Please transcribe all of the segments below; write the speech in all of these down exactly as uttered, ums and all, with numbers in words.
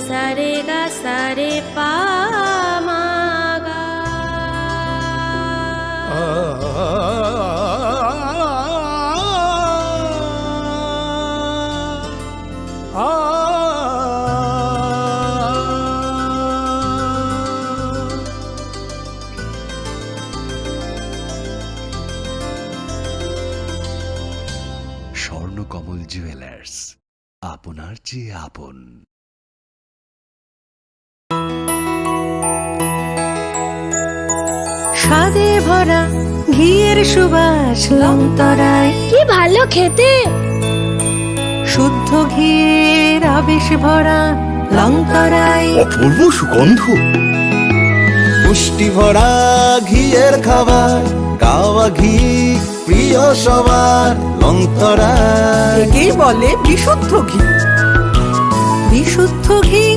Sa re ga sa re pa ma ga. Swarnakamal jewellers, আপনার চেয়ে আপন। স্বাদে ভরা ঘিয়ের সুবাস লংতরাই। কি ভালো খেতে। শুদ্ধ ঘিয়ের আবেশ ভরা লংতরাই। অপূর্ব সুগন্ধ। পুষ্টি ভরা ঘিয়ের খাবার, গাওয়া ঘি প্রিয় সবার লংতরাই। একেই বলে বিশুদ্ধ ঘি। বিশুদ্ধ ঘি,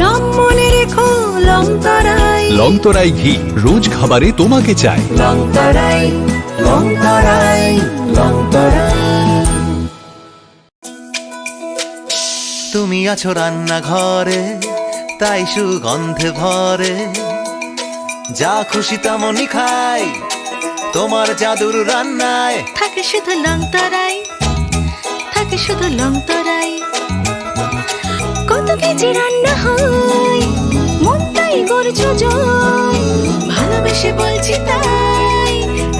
নাম মনে রেখো লংতরাই। লংতরাই ঘি, রোজ খাবারে তোমাকে চাই। লংতরাই, লংতরাই, লংতরাই। তুমি আছো রান্নাঘরে, তাই সুগন্ধে ভরে। যা খুশি তেমনই খাই, তোমার জাদুর রান্নায়। থাকে শুধু লংতরাই, থাকে শুধু লংতরাই। কত কেজি রান্না হয়, মনটাই গড়েছ জয়। ভালোবেসে বলছি তাই,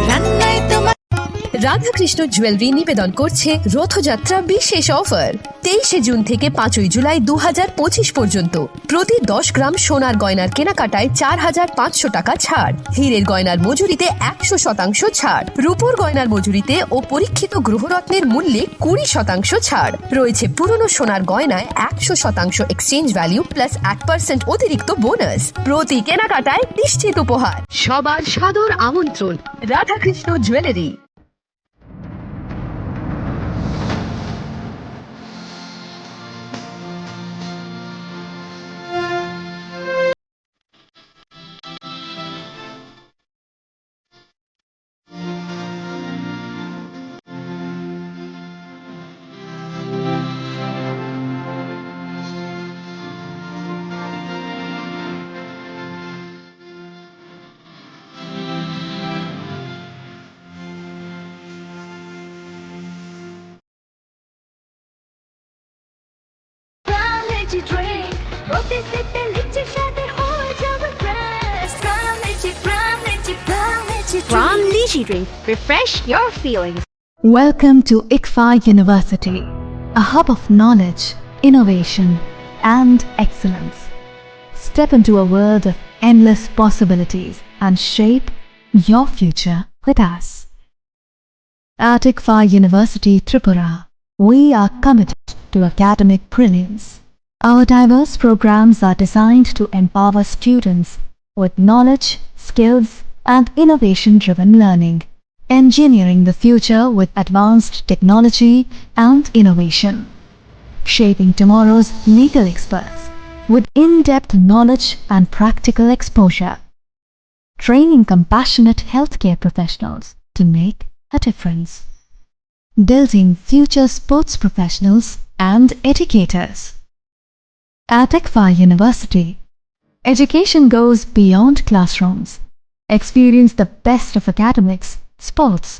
রান্নায় তোমার রাধাকৃষ্ণ জুয়েলারি নিবেদন করছে রথযাত্রা বিশেষ অফার। তেইশে জুন থেকে পাঁচই জুলাই দু হাজার পঁচিশ পর্যন্ত প্রতি দশ গ্রাম সোনার গয়নার কেনাকাটায় চার হাজার পাঁচশো টাকা ছাড়, হীরের গয়নার মজুরিতে একশো শতাংশ ছাড়, রূপোর গয়নার মজুরিতে ও পরীক্ষিত গ্রহরত্নের মূল্যে কুড়ি শতাংশ ছাড় রয়েছে। পুরনো সোনার গয়নায় একশো শতাংশ এক্সচেঞ্জ ভ্যালু প্লাস এক পার্সেন্ট অতিরিক্ত বোনাস। প্রতি কেনাকাটায় নিশ্চিত উপহার। সবার সাদর আমন্ত্রণ Radhakrishna jewellery. Prime Lychee Drink, প্রতি সিপে লিচি স্বাদে হয়ে যাবে fresh। Prime Lychee, Prime Lychee, Prime Lychee Drink. Prime Lychee Drink, refresh your feelings. Welcome to ICFAI University, a hub of knowledge, innovation, and excellence. Step into a world of endless possibilities and shape your future with us. At ICFAI University Tripura, we are committed to academic brilliance. Our diverse programs are designed to empower students with knowledge, skills, and innovation-driven learning. Engineering the future with advanced technology and innovation. Shaping tomorrow's legal experts with in-depth knowledge and practical exposure. Training compassionate healthcare professionals to make a difference. Building future sports professionals and educators. At ICFAI University, education goes beyond classrooms. Experience the best of academics, sports,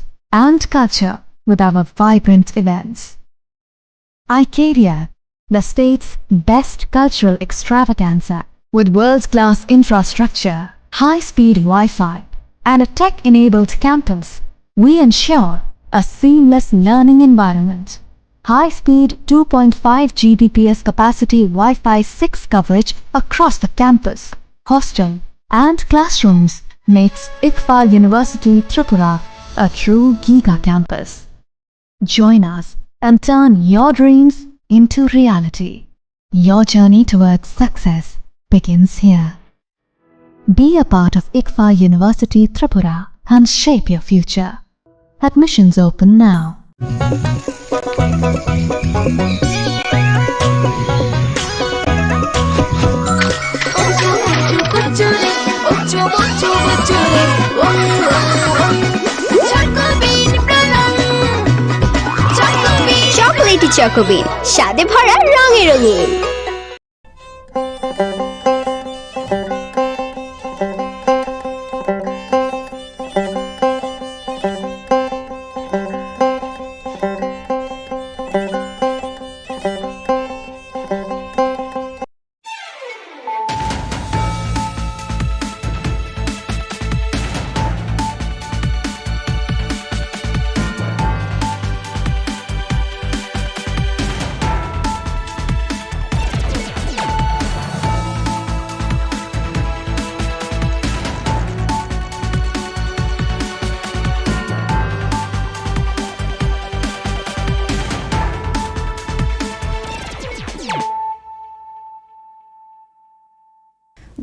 and culture with our vibrant events. iCaria, the state's best cultural extravaganza. With world-class infrastructure, high-speed Wi-Fi, and a tech-enabled campus, we ensure a seamless learning environment. High-speed two point five G B P S capacity Wi-Fi six coverage across the campus, hostel, and classrooms makes ICFAI University Tripura a true giga campus. Join us and turn your dreams into reality. Your journey towards success begins here. Be a part of ICFAI University Tripura and shape your future. Admissions open now. Chocolatey চকোবিন, স্বাদে ভরা, রঙে রঙিন।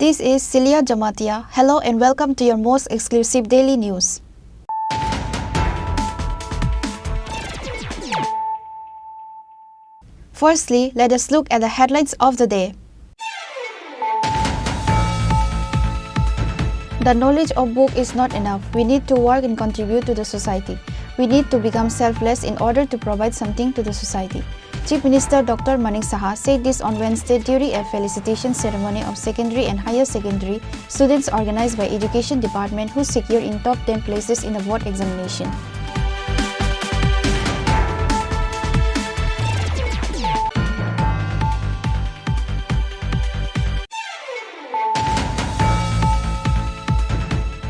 This is Celia Jamatia. Hello and welcome to your most exclusive daily news. Firstly, let us look at the headlines of the day. The knowledge of book is not enough. We need to work and contribute to the society. We need to become selfless in order to provide something to the society. Chief Minister Doctor Manik Saha said this on Wednesday during a felicitation ceremony of secondary and higher secondary students organized by Education Department who secured in top ten places in the board examination.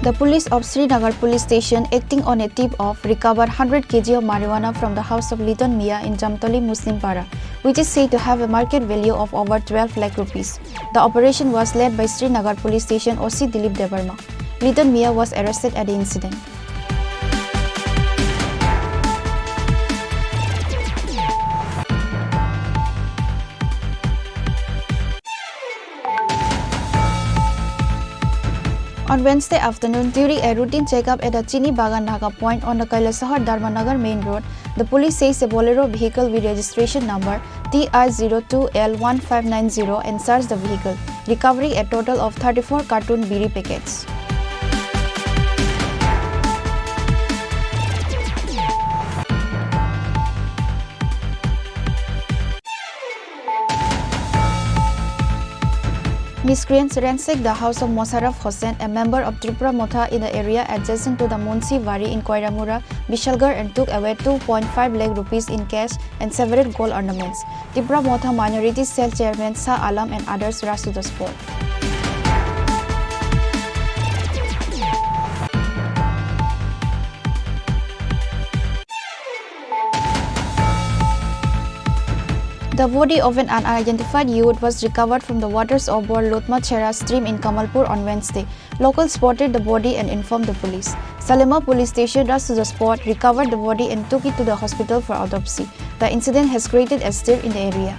The police of Srinagar Police Station, acting on a tip of, recovered hundred K G of marijuana from the house of Liton Mia in Jamtoli Muslim Para, which is said to have a market value of over twelve lakh rupees. The operation was led by Srinagar Police Station O C Dilip Debbarma. Liton Mia was arrested at the incident. On Wednesday afternoon, during a routine checkup at the Chini Bagan Naga point on the Kailasahar Dharmanagar main road, the police seized a Bolero vehicle with registration number T R zero two L one five nine zero and searched the vehicle, recovering a total of thirty-four carton biri packets. Miscreants ransacked the house of Mosharraf Hossain, a member of Tipra Motha in the area adjacent to the Munshi Wari in Koiramura, Bishalgarh, and took away two point five lakh rupees in cash and several gold ornaments. Tipra Motha minority cell chairman Shah Alam and others rushed to the spot. The body of an unidentified youth was recovered from the waters of Bor Lutma Chera stream in Kamalpur on Wednesday. Locals spotted the body and informed the police. Salema Police Station rushed to the spot, recovered the body and took it to the hospital for autopsy. The incident has created a stir in the area.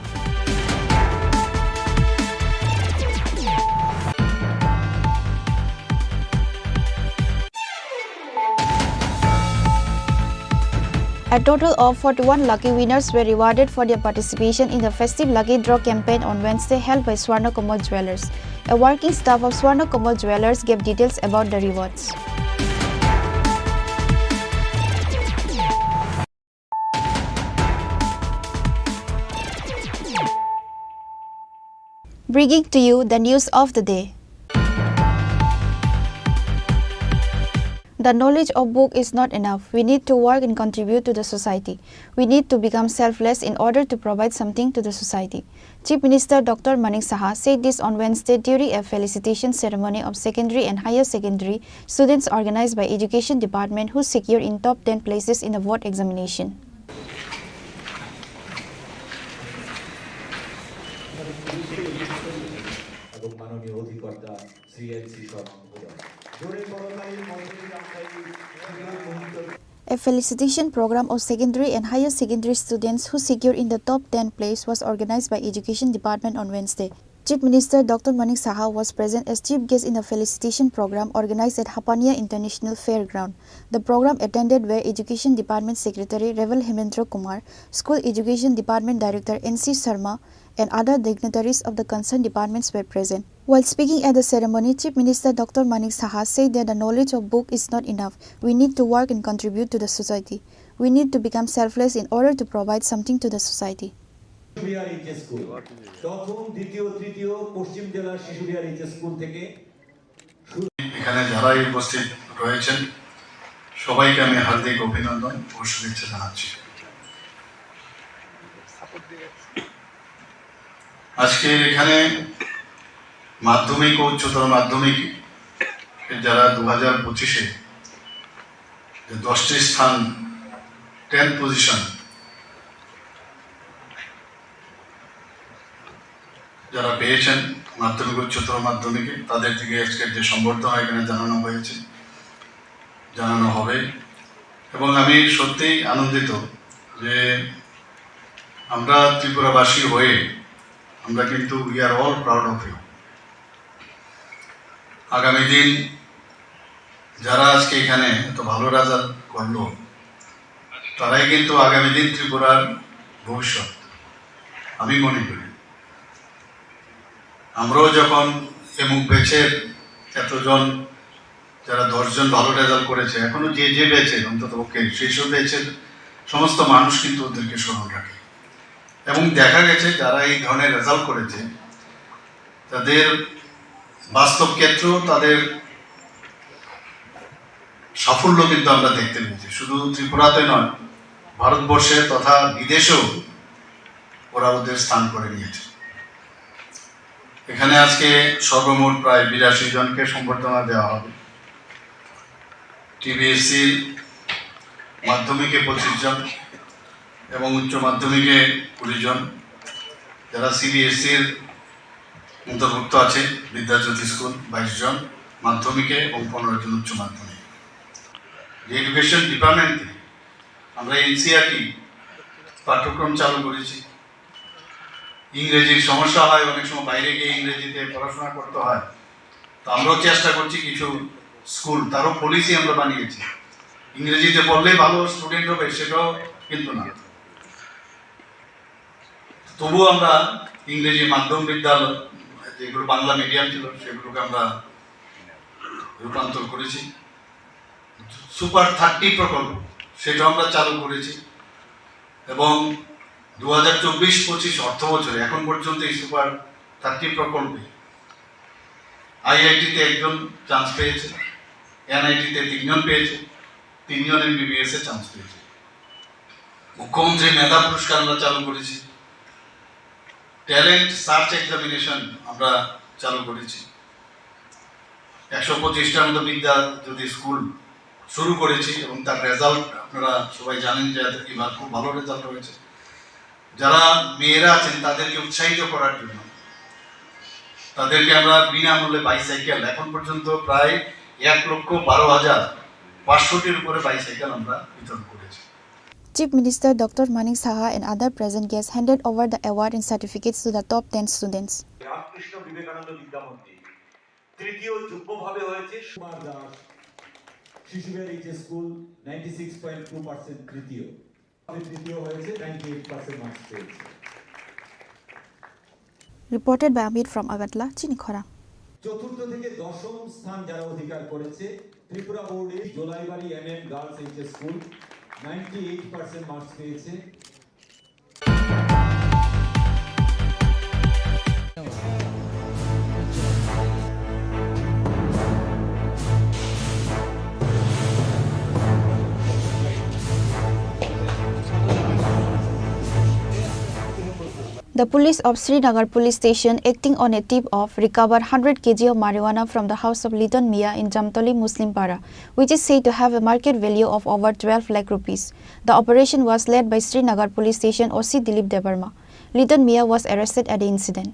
A total of forty-one lucky winners were rewarded for their participation in the festive lucky draw campaign on Wednesday held by Swarna Kamal Jewellers. A working staff of Swarna Kamal Jewellers gave details about the rewards. Bringing to you the news of the day. The knowledge of book is not enough. We need to work and contribute to the society. We need to become selfless in order to provide something to the society. Chief Minister Doctor Manik Saha said this on Wednesday during a felicitation ceremony of secondary and higher secondary students organized by Education Department who secured in top ten places in the board examination. এবং মাননীয় অধিকর্তা Shri N C Sharma মহোদয়। জোরে করতালি মঞ্চে ডাকতালি। A felicitation program of secondary and higher secondary students who secured in the top ten place was organized by Education Department on Wednesday. Chief Minister Doctor Manik Saha was present as chief guest in the felicitation program organized at Hapania International Fairground. The program attended were Education Department Secretary Revel Hemendra Kumar, School Education Department Director N C Sharma, and other dignitaries of the concerned departments were present. While speaking at the ceremony, Chief Minister Doctor Manik Saha said that the knowledge of book is not enough. We need to work and contribute to the society. We need to become selfless in order to provide something to the society. Shishubihar H S school, প্রথম, দ্বিতীয়, তৃতীয় পশ্চিম জেলার Shishubihar H S school থেকে শুরু। এখানে যারাই উপস্থিত রয়েছেন, সবাইকে আমি হার্দিক অভিনন্দন ও শুভেচ্ছা জানাচ্ছি। আজকের এখানে মাধ্যমিক ও উচ্চতর মাধ্যমিক যারা দু হাজার পঁচিশে যে দশটি স্থান, টেন পজিশন যারা পেয়েছেন মাধ্যমিক উচ্চতর মাধ্যমিকে, তাদের দিকে আজকের যে সম্বর্ধনা এখানে জানানো হয়েছে, জানানো হবে। এবং আমি সত্যিই আনন্দিত যে আমরা ত্রিপুরাবাসী হয়ে আমরা কিন্তু we are all proud of you। আগামী দিন যারা আজকে এখানে এত ভালো রেজাল্ট করলো, তারাই কিন্তু আগামী দিন ত্রিপুরার ভবিষ্যৎ, আমি মনে করি। আমরাও যখন এমুক ব্যাচের এতজন, যারা দশজন ভালো রেজাল্ট করেছে, এখনো যে যে ব্যাচের, অন্তত পক্ষে সেই সব ব্যাচের সমস্ত মানুষ কিন্তু ওদেরকে স্মরণ রাখে। এবং দেখা গেছে, যারা এই ধরনের রেজাল্ট করেছে, তাদের বাস্তব ক্ষেত্রেও তাদের সাফল্য কিন্তু আমরা দেখতে পেয়েছি। শুধু ত্রিপুরাতে নয়, ভারতবর্ষে তথা বিদেশেও ওরা ওদের স্থান করে নিয়েছে। এখানে আজকে সর্বমোট প্রায় বিরাশি জনকে সম্বর্ধনা দেওয়া হবে। টিবিএসসির মাধ্যমিকে পঁচিশ জন এবং উচ্চ মাধ্যমিকে কুড়ি জন, যারা সিবিএসসির অন্তর্ভুক্ত আছে, বিদ্যাজ্যোতি স্কুল বাইশ জন মাধ্যমিকে এবং পনেরো জন উচ্চ মাধ্যমিক। যে এডুকেশন ডিপার্টমেন্টে আমরা এনসিইআরটি পাঠ্যক্রম চালু করেছি, ইংরেজির সমস্যা হয়, অনেক সময় বাইরে গিয়ে ইংরেজিতে পড়াশোনা করতে হয়। তো আমরাও চেষ্টা করছি কিছু স্কুল, তারও পলিসি আমরা বানিয়েছি, ইংরেজিতে পড়লেই ভালো স্টুডেন্ট হবে, সেটাও কিন্তু না। তবুও আমরা ইংরেজি মাধ্যম বিদ্যালয়, যেগুলো বাংলা মিডিয়াম ছিল, সেগুলোকে আমরা রূপান্তর করেছি। সুপার থার্টি প্রকল্প, সেটা আমরা চালু করেছি এবং দু হাজার চব্বিশ পঁচিশ অর্থ বছরে এখন পর্যন্ত এই সুপার থার্টি প্রকল্পে আইআইটিতে একজন চান্স পেয়েছে, এনআইটিতে তিনজন পেয়েছে, তিনজন এমবিবিএস এ চান্স পেয়েছে। মুখ্যমন্ত্রী মেধা পুরস্কার আমরা চালু করেছি, ট্যালেন্ট সার্চ এক্সামিনেশন আমরা চালু করেছি। একশো পঁচিশটার মতো বিদ্যাজ্যোতি স্কুল শুরু করেছি এবং তার রেজাল্ট আপনারা সবাই জানেন যে এবার খুব ভালো রেজাল্ট হয়েছে। যারা মেয়েরা আছেন, তাদেরকে উৎসাহিত করার জন্য তাদেরকে আমরা বিনামূল্যে বাইসাইকেল, এখন পর্যন্ত প্রায় এক লক্ষ বারো হাজার পাঁচশোটির উপরে বাইসাইকেল আমরা বিতরণ করেছি। Chief Minister Doctor Manik Saha and other present guests handed over the award and certificates to the top ten students. Ramakrishna বিবেকানন্দ বিদ্যা মন্দির তৃতীয় যুগ্মভাবে হয়েছে Sukumar Das, Shishubihar HS school, ninety six point two percent তৃতীয়। তৃতীয় হয়েছে, নাইনটি এইট পার্সেন্ট মার্কস পেয়েছে। Reported by Amit from Agartala, Chini Khorang. চতুর্থ থেকে দশম স্থান যারা অধিকার করেছে, ত্রিপুরা বোর্ডে Jolaibari MM girls HS school, ninety eight percent marks পেয়েছে। The police of Srinagar Police Station, acting on a tip of, recovered hundred K G of marijuana from the house of Liton Mia in Jamtoli Muslim Para, which is said to have a market value of over twelve lakh rupees. The operation was led by Srinagar Police Station O C Dilip Debbarma. Liton Mia was arrested at the incident.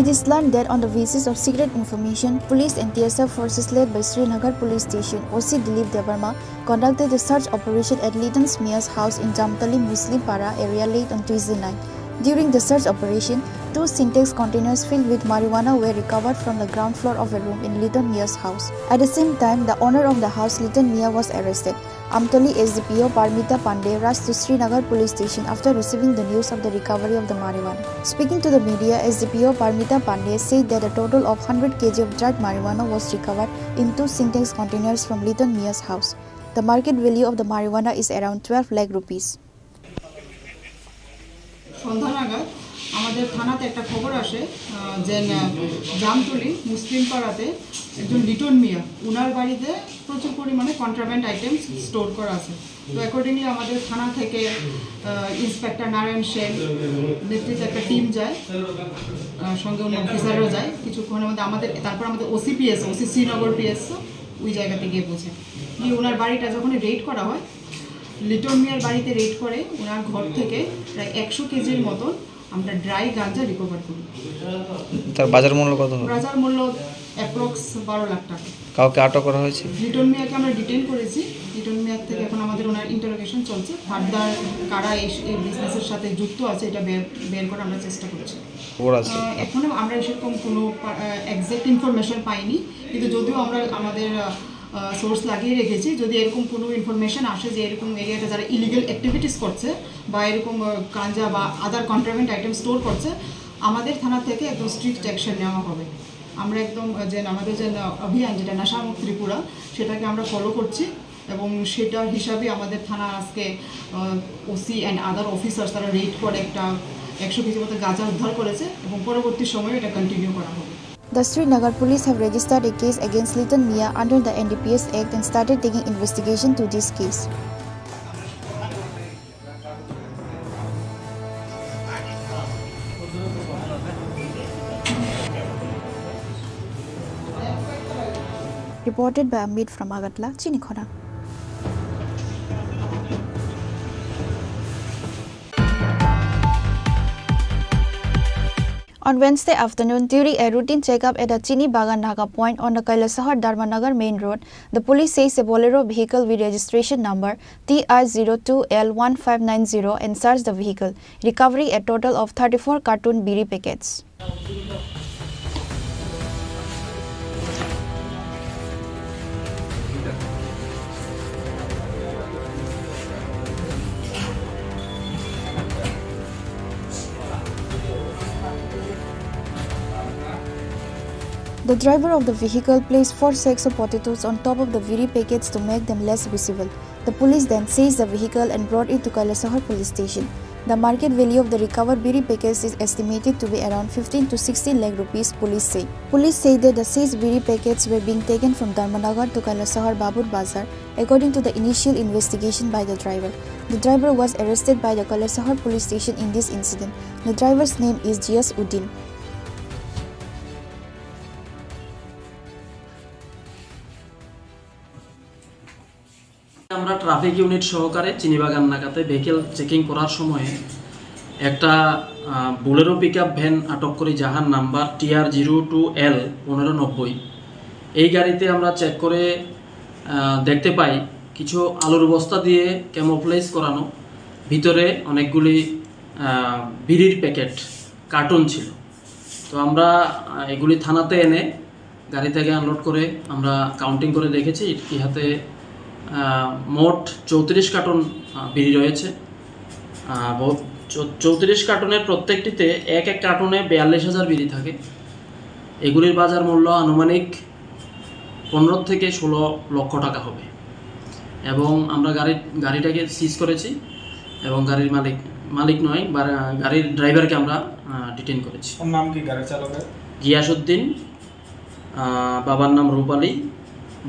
It is learned that on the basis of secret information, police and T S F forces led by Srinagar Police Station O C Dilip Debbarma conducted a search operation at Liton Mia's house in Jamtali Muslim Para area late on Tuesday night. During the search operation, two Sintex containers filled with marijuana were recovered from the ground floor of a room in Liton Mia's house. At the same time, the owner of the house, Liton Mia, was arrested. Amtoli S D P O Parmita Pandey rushed to Srinagar police station after receiving the news of the recovery of the marijuana. Speaking to the media, S D P O Parmita Pandey said that a total of hundred K G of dried marijuana was recovered in two Sintex containers from Liton Mia's house. The market value of the marijuana is around twelve lakh rupees. সন্ধ্যা নাগাদ আমাদের থানাতে একটা খবর আসে, আহ, যে, আহ, জামতলি মুসলিম পাড়াতে একজন লিটন মিয়া, উনার বাড়িতে প্রচুর পরিমাণে কন্ট্রাব্যান্ড আইটেমস স্টোর করা আছে। তো অ্যাকর্ডিংলি আমাদের থানা থেকে, আহ, ইন্সপেক্টর নারায়ণ সেন নেতৃত্বে একটা টিম যায়, আহ, সঙ্গে অন্য অফিসাররাও যায়। কিছুক্ষণের মধ্যে আমাদের, তারপর আমাদের ওসি পিএস, ওসি শ্রীনগর পিএস ওই জায়গাতে গিয়ে পৌঁছে। গিয়ে ওনার বাড়িটা যখনই রেড করা হয়, লিটন মিয়ার বাড়িতে রেড করে ওনার ঘর থেকে প্রায় একশো কেজির মতন আমরা ড্রাই গাঞ্জা রিকভার করি। তার বাজার মূল্য কত হবে? বাজার মূল্য অ্যাপ্রক্স বারো লাখ টাকা। কাউকে আটক করা হয়েছে? লিটন মিয়াকে আমরা ডিটেইন করেছি। লিটন মিয়ার থেকে এখন আমাদের ওনার ইন্টারোগেশন চলছে। ফার্দার কারা এই, এই বিজনেসের সাথে যুক্ত আছে, এটা বের, বের করার আমরা চেষ্টা করছি। খবর আছে? আহ, এখনো আমরা সেরকম কোনো পা-, আহ, এক্স্যাক্ট ইনফরমেশন পাইনি, কিন্তু যদিও আমরা আমাদের, আহ, আহ, সোর্স লাগিয়ে রেখেছি, যদি এরকম কোনো ইনফরমেশন আসে যে এরকম এরিয়াতে যারা ইলিগাল অ্যাক্টিভিটিস করছে বা এরকম, আহ, গাঞ্জা বা আদার কন্ট্রাব্যান্ড আইটেম স্টোর করছে, আমাদের থানা থেকে একদম স্ট্রিক্ট অ্যাকশন নেওয়া হবে। আমরা একদম, আহ, যে আমাদের যে, আহ, অভিযান, যেটা নেশামুক্ত ত্রিপুরা, সেটাকে আমরা ফলো করছি এবং সেটার হিসাবে আমাদের থানা আজকে, আহ, ওসি অ্যান্ড আদার অফিসার্স তারা রেড করে একটা একশো কেজি মতো গাঁজা উদ্ধার করেছে এবং পরবর্তী সময়ে এটা কন্টিনিউ করা হবে। The Srinagar police have registered a case against Liton Mia under the N D P S Act and started taking investigation to this case. Reported by Amit from Agartala, Chinikhona. On Wednesday afternoon, during a routine checkup at the Chini Bagan Naga point on the Kailasahar Dharmanagar main road, the police seized a Bolero vehicle with registration number T R zero two L one five nine zero and searched the vehicle, recovering a total of thirty-four carton biri packets. The driver of the vehicle placed four sacks of potatoes on top of the biri packets to make them less visible. The police then seized the vehicle and brought it to Kailasahar police station. The market value of the recovered biri packets is estimated to be around fifteen to sixteen lakh rupees, police say. Police say that the seized biri packets were being taken from Dharmanagar to Kailasahar Babur Bazar, according to the initial investigation by the driver. The driver was arrested by the Kailasahar police station in this incident. The driver's name is Jias Uddin. আমরা traffic unit সহকারে চিনিবাগান নাকাতে vehicle checking করার সময় একটা, আহ, Bolero pickup van আটক করি, যাহার নাম্বার টি আর জিরো টু এল পনেরো নব্বই। এই গাড়িতে আমরা চেক করে, আহ, দেখতে পাই কিছু আলুর বস্তা দিয়ে ক্যামোফ্লেজ করানো, ভিতরে অনেকগুলি, আহ, বিড়ির প্যাকেট, কার্টন ছিল। তো আমরা, আহ, এগুলি থানাতে এনে গাড়ি থেকে আনলোড করে আমরা কাউন্টিং করে দেখেছি, একটি হাতে, আহ, মোট চৌত্রিশ কার্টন, আহ, বিড়ি রয়েছে। আহ, বহু-, চৌ-, চৌত্রিশ কার্টনের প্রত্যেকটিতে এক এক কার্টনে বিয়াল্লিশ হাজার বিড়ি থাকে। এগুলির বাজার মূল্য আনুমানিক পনেরো থেকে ষোলো লক্ষ টাকা হবে। এবং আমরা গাড়ি, গাড়িটাকে সিজ করেছি এবং গাড়ির মালিক, মালিক নয়, বা-, গাড়ির ড্রাইভারকে আমরা, আহ, ডিটেইন করেছি। ওর নাম কি গাড়ি চালকের? গিয়াসউদ্দিন, আহ, বাবার নাম রূপালী,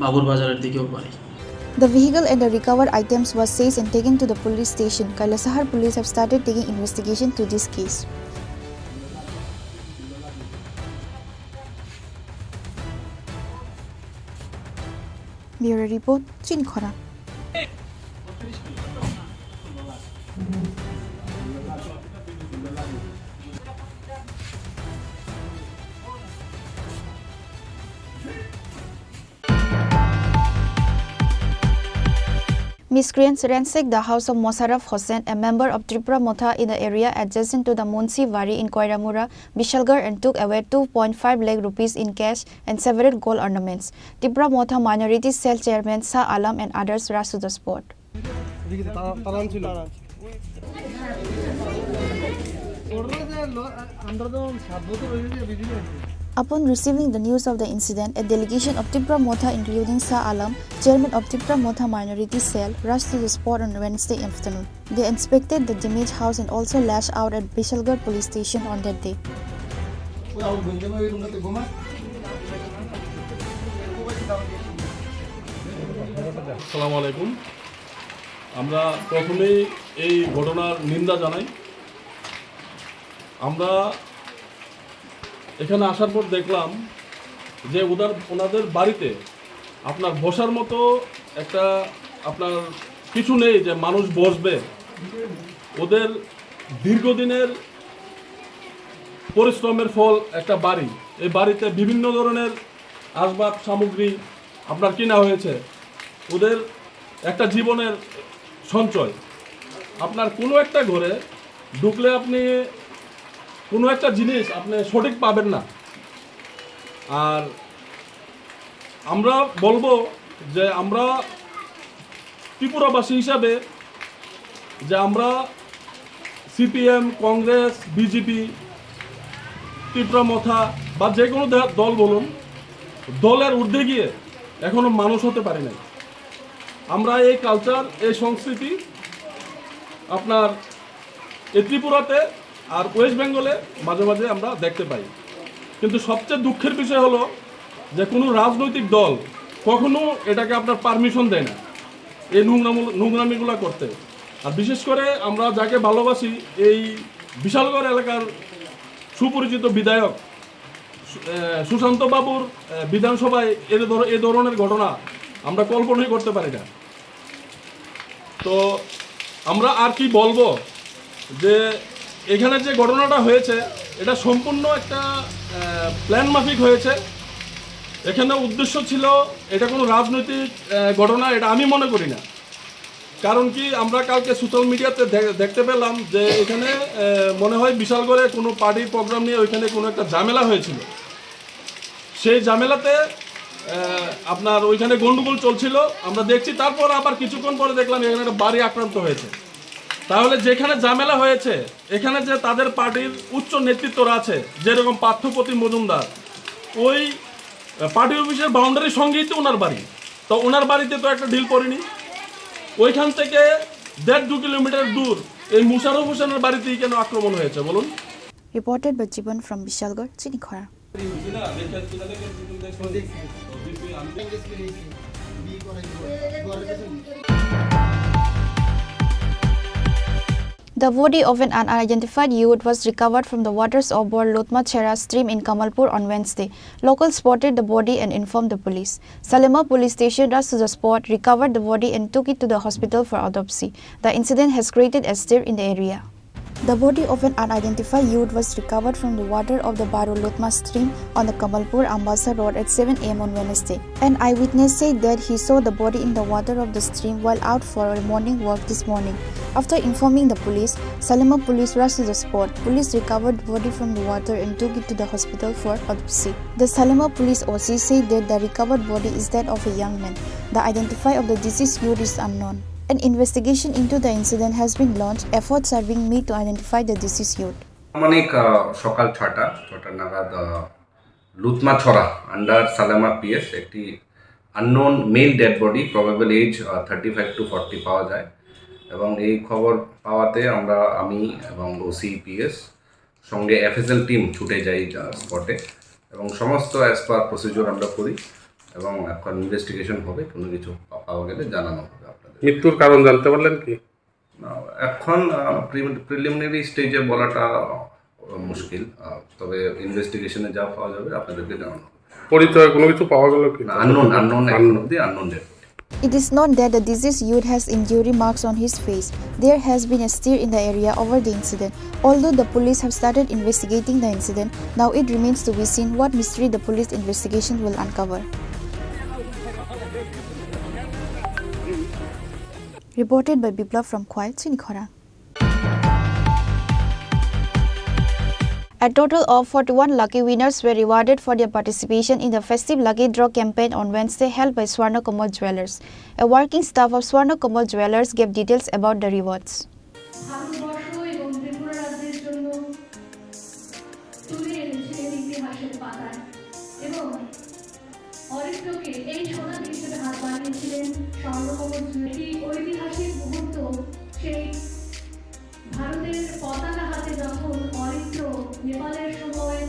বাবুর বাজারের দিকে ওর বাড়ি। The vehicle and the recovered items was seized and taken to the police station. Kailasahar police have started taking investigation to this case. Bureau report, Chinkhona. Miscreants ransacked the house of Mosharraf Hossain, a member of Tipra Motha in the area adjacent to the Munshi Wari in Koiramura, Bishalgarh, and took away two point five lakh rupees in cash and several gold ornaments. Tipra Motha Minority Cell Chairman Shah Alam and others rushed to the spot. Upon receiving the news of the incident, a delegation of Tipra Motha, including Shah Alam, chairman of Tipra Motha Minority Cell, rushed to the spot on Wednesday afternoon. They inspected the damaged house and also lashed out at Bishalgarh police station on that day. আসসালামু আলাইকুম। আমরা প্রথমেই এই ঘটনার নিন্দা জানাই। আমরা এখানে আসার পর দেখলাম যে ওদের, ওনাদের বাড়িতে আপনার বসার মতো একটা, আপনার কিছু নেই যে মানুষ বসবে। ওদের দীর্ঘদিনের পরিশ্রমের ফল একটা বাড়ি। এই বাড়িতে বিভিন্ন ধরনের আসবাব সামগ্রী আপনার কিনা হয়েছে, ওদের একটা জীবনের সঞ্চয়। আপনার কোনো একটা ঘরে ঢুকলে আপনি কোনো একটা জিনিস আপনি সঠিক পাবেন না। আর আমরা বলবো যে আমরা ত্রিপুরাবাসী হিসাবে যে আমরা সিপিএম, কংগ্রেস, বিজেপি, ত্রিপুরা মথা বা যে কোনো দে-, দল বলুন, দলের ঊর্ধ্বে গিয়ে এখনো মানুষ হতে পারি নাই। আমরা এই কালচার, এই সংস্কৃতি আপনার এই ত্রিপুরাতে আর ওয়েস্ট বেঙ্গলে মাঝে মাঝে আমরা দেখতে পাই। কিন্তু সবচেয়ে দুঃখের বিষয় হলো যে কোনো রাজনৈতিক দল কখনো এটাকে আপনার পারমিশন দেয় না, এই নোংরামূল-, নোংরামিগুলা করতে। আর বিশেষ করে আমরা যাকে ভালোবাসি, এই বিশালগড় এলাকার সুপরিচিত বিধায়ক সু-, এ, সুশান্ত বাবুর, এ, বিধানসভায় এ ধর-, এ ধরনের ঘটনা আমরা কল্পনাই করতে পারি না। তো আমরা আর কি বলবো যে এখানে যে ঘটনাটা হয়েছে, এটা সম্পূর্ণ একটা, এ, প্ল্যান মাফিক হয়েছে। এখানে উদ্দেশ্য ছিল, এটা কোনো রাজনৈতিক, এ, ঘটনা, এটা আমি মনে করি না। কারণ কি, আমরা কালকে সোশ্যাল মিডিয়াতে দে-, দেখতে পেলাম যে এখানে, এ, মনে হয় বিশালগড়ে কোনো পার্টির প্রোগ্রাম নিয়ে ওইখানে কোনো একটা ঝামেলা হয়েছিল। সেই ঝামেলাতে, এ, আপনার ওইখানে গন্ডগোল চলছিল, আমরা দেখছি। তারপর আবার কিছুক্ষণ পরে দেখলাম এখানে একটা বাড়ি আক্রান্ত হয়েছে। তাহলে যেখানে ঝামেলা হয়েছে, এখানে যে তাদের পার্টির উচ্চ নেতৃত্বরা আছে, যেরকম পার্থপ্রতিম মজুমদার, ওই, এ, পার্টি অফিসের বাউন্ডারির সঙ্গেই তো ওনার বাড়ি। তো ওনার বাড়িতে তো একটা ঢিল পড়েনি, ওইখান থেকে দেড় দু কিলোমিটার দূর এই মুশারফ হোসেনের বাড়িতেই কেন আক্রমণ হয়েছে বলুন? Reported by Jiban from Bishalgarh, Chinikhora. The body of an unidentified youth was recovered from the waters of Bor Lutma Chera stream in Kamalpur on Wednesday. Locals spotted the body and informed the police. Salema Police Station rushed to the spot, recovered the body and took it to the hospital for autopsy. The incident has created a stir in the area. The body of an unidentified youth was recovered from the water of the Baro Lutma stream on the Kamalpur Ambasa Road at seven a m on Wednesday. An eyewitness said that he saw the body in the water of the stream while out for a morning walk this morning. After informing the police, Salema police rushed to the spot. Police recovered the body from the water and took it to the hospital for autopsy. The Salema police O C said that the recovered body is that of a young man. The identity of the deceased youth is unknown. An investigation into the incident has been launched. Efforts are being made to identify the deceased youth. আনুমানিক, আহ, সকাল ছয়টা, ছয়টা নাগাদ, ah, Lutmachhara under Salema PS একটি unknown male dead body, probable age, ah, thirty five to forty পাওয়া যায়। এবং এই খবর পাওয়াতে আমরা, আমি এবং ওসি পিএস সঙ্গে এফএসএল টিম ছুটে যাই, আহ, স্পটে এবং সমস্ত অ্যাজ পার প্রসিডিউর আমরা করি এবং এখন ইনভেস্টিগেশন হবে, কোনো কিছু পা-, পাওয়া গেলে জানানো হবে আপনাদের। মৃত্যুর কারণ জানতে পারলেন কি? না, এখন, আহ, প্রি-, প্রিলিমিনারি স্টেজে বলাটা, আহ, মুশকিল, আহ, তবে ইনভেস্টিগেশনে যা পাওয়া যাবে আপনাদেরকে জানানো হবে। পরিচয় কোনো কিছু পাওয়া গেল কি? না, আননোন, আননোন, এখন আননোন। অবধি unknown dead body. It is known that the deceased youth has injury marks on his face. There has been a stir in the area over the incident. Although the police have started investigating the incident, now it remains to be seen what mystery the police investigation will uncover. Reported by Biplab from Khwai, Chinikhora. A total of forty-one lucky winners were rewarded for their participation in the festive lucky draw campaign on Wednesday held by Swarna Kamal Jewellers. A working staff of Swarna Kamal Jewellers gave details about the rewards. Bharatvarsha এবং ত্রিপুরা রাজ্যের জন্য তুলে এনেছিলেন ইতিহাসের পাতায় এবং অরিত্রকে এই সোনার হিসেবে হাত বানিয়েছিলেন স্বর্ণকমল জুয়েল। এই ঐতিহাসিক মুহূর্ত, সেই ভারতের পতাকা হাতে যখন অরিত্র নেপালের সময়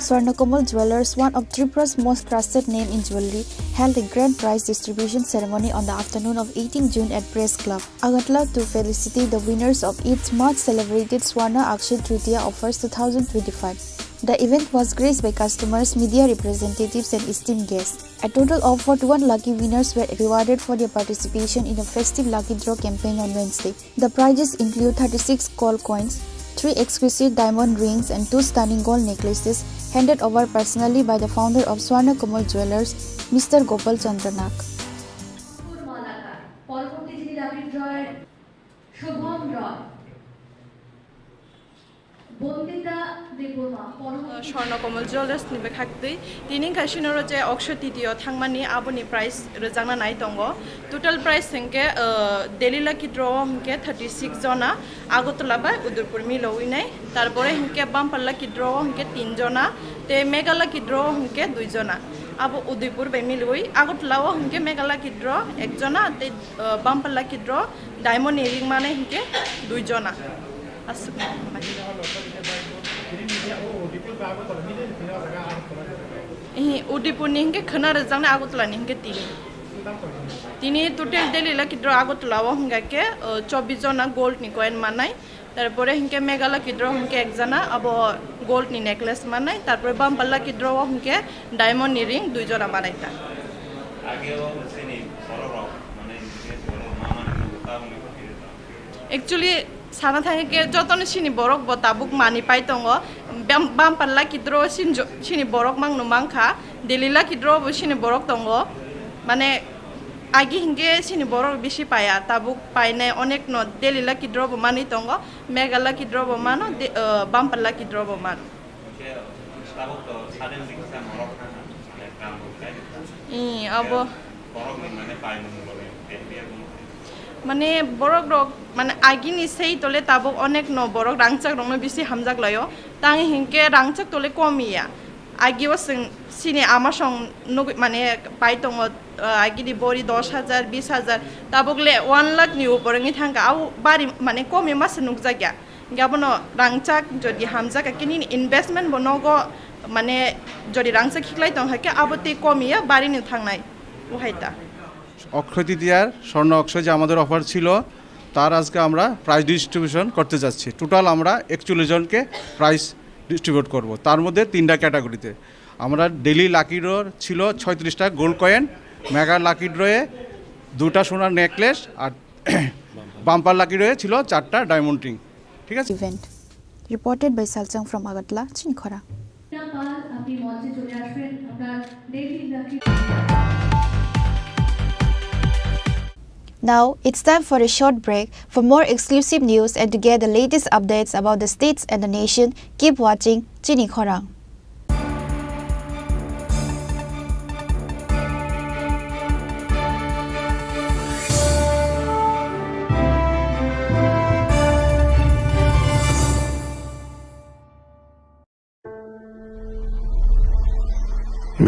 Swarnakomal Jewellers, one of Tripura's most trusted name in jewellery, held a grand prize distribution ceremony on the afternoon of eighteenth June at Press Club, Agartala to felicitate the winners of its much celebrated Swarna Akshaya Tritiya offers two thousand twenty-five. The event was graced by customers, media representatives, and esteemed guests. A total of forty-one lucky winners were rewarded for their participation in the festive lucky draw campaign on Wednesday. The prizes include thirty-six gold coins, three exquisite diamond rings, and two stunning gold necklaces, Handed over personally by the founder of Swarna Kamal Jewelers, Mister Gopal Chandra Nag. Malakar. পরবর্তী যিনি lucky ড্রয়ের শুভম রয়, বন্দিতা দেববর্মা, পরবর্তী Swarna Kamal jewellers ni bwkhak twi tini wngkha sinoro je Akshaya Tritiya thangmani aboni prize rwjakna nai tongo. Total prize hwnkhe, uh, Delhi lucky draw o hwnkhe thirty six jona, Agartala bai Udaipur milowi nai. Tarpore hwnkhe bumper lucky draw o hwnkhe tin jona, tei mega lucky draw o hwnkhe dui jona. Abo Udaipur bai milowi. Agartala o hwnkhe mega lucky draw ek jona, tei, uh, bumper lucky draw diamond ni ring manai hwnkhe dui jona. Aswk. Ihi, Udaipur ni hwnkhe khwna rwjaknai, Agartala ni hwnkhe tini. Tini total Delhi lucky draw Agartala o hwnkha khe, uh, chobbish jona gold ni coin manai. Tarpore hwnkhe mega lucky draw hwnkhe ek jona abo gold ni necklace manai. Tarpore bumper lucky draw o hwnkhe diamond ni ring dui jona manai ta. Ageo chini borok rok, mane, borok ma mane, tabuk ni. Actually, sana thangwi khe jotono chini borok bo tabuk manwi pai tongo. Bam-, bumper lucky draw sin jo-, chini borok mangno mankha. Delhi lucky draw bo chini borok tongo. Mane, agi hwnkhe chini borok bisi paiya. Tabuk painai onekno Delhi lucky draw bo manwi tongo. Mega lucky draw bo mano, de-, uh, bumper lucky draw bo mano. Tabuk to suddenly kisa norok thangkha, mane, kam bo khai kha. Ee, abo. Borok ni mane pai mung bo ni, be-, be-, mane borok rok, mane, agini sei tole tabuk onek no borok rangchak rok no bisi hamjak laio. Tang hinkhe rangchak tole komiya. Agi o chwng chini ama song nugui, mane, pai tongo, ah, agini bori dos hajar, bis hajar. Tabuk le one lakh ni upor wngwi thangkha. Au bari, mane, komi masa nukjakya. Hinkhe abono rangchak jodi hamjak khe nini investment bo nogo, mane, jodi rangchak khiklai tong khe abo tei komiya barini thangnai. Bo hai ta. অক্ষয় তৃতীয়ার স্বর্ণ অক্ষয় যে আমাদের অফার ছিল, তার আজকে আমরা prize distribution করতে যাচ্ছি। টোটাল আমরা একচল্লিশ জনকে প্রাইজ ডিস্ট্রিবিউট করব, তার মধ্যে তিনটা ক্যাটাগরিতে। আমরা ডেইলি লাকি ড্র ছিল ছয়ত্রিশটা গোল্ড কয়েন, মেগা লাকি ড্রয়ে দুটা সোনার নেকলেস আর বাম্পার লাকি ড্রয়ে ছিল চারটা ডায়মন্ড রিং। ঠিক আছে? Event. Reported by Salchang from Agartala, Chini Khorang. Now, it's time for a short break. For more exclusive news and to get the latest updates about the states and the nation, keep watching Chini Khorang.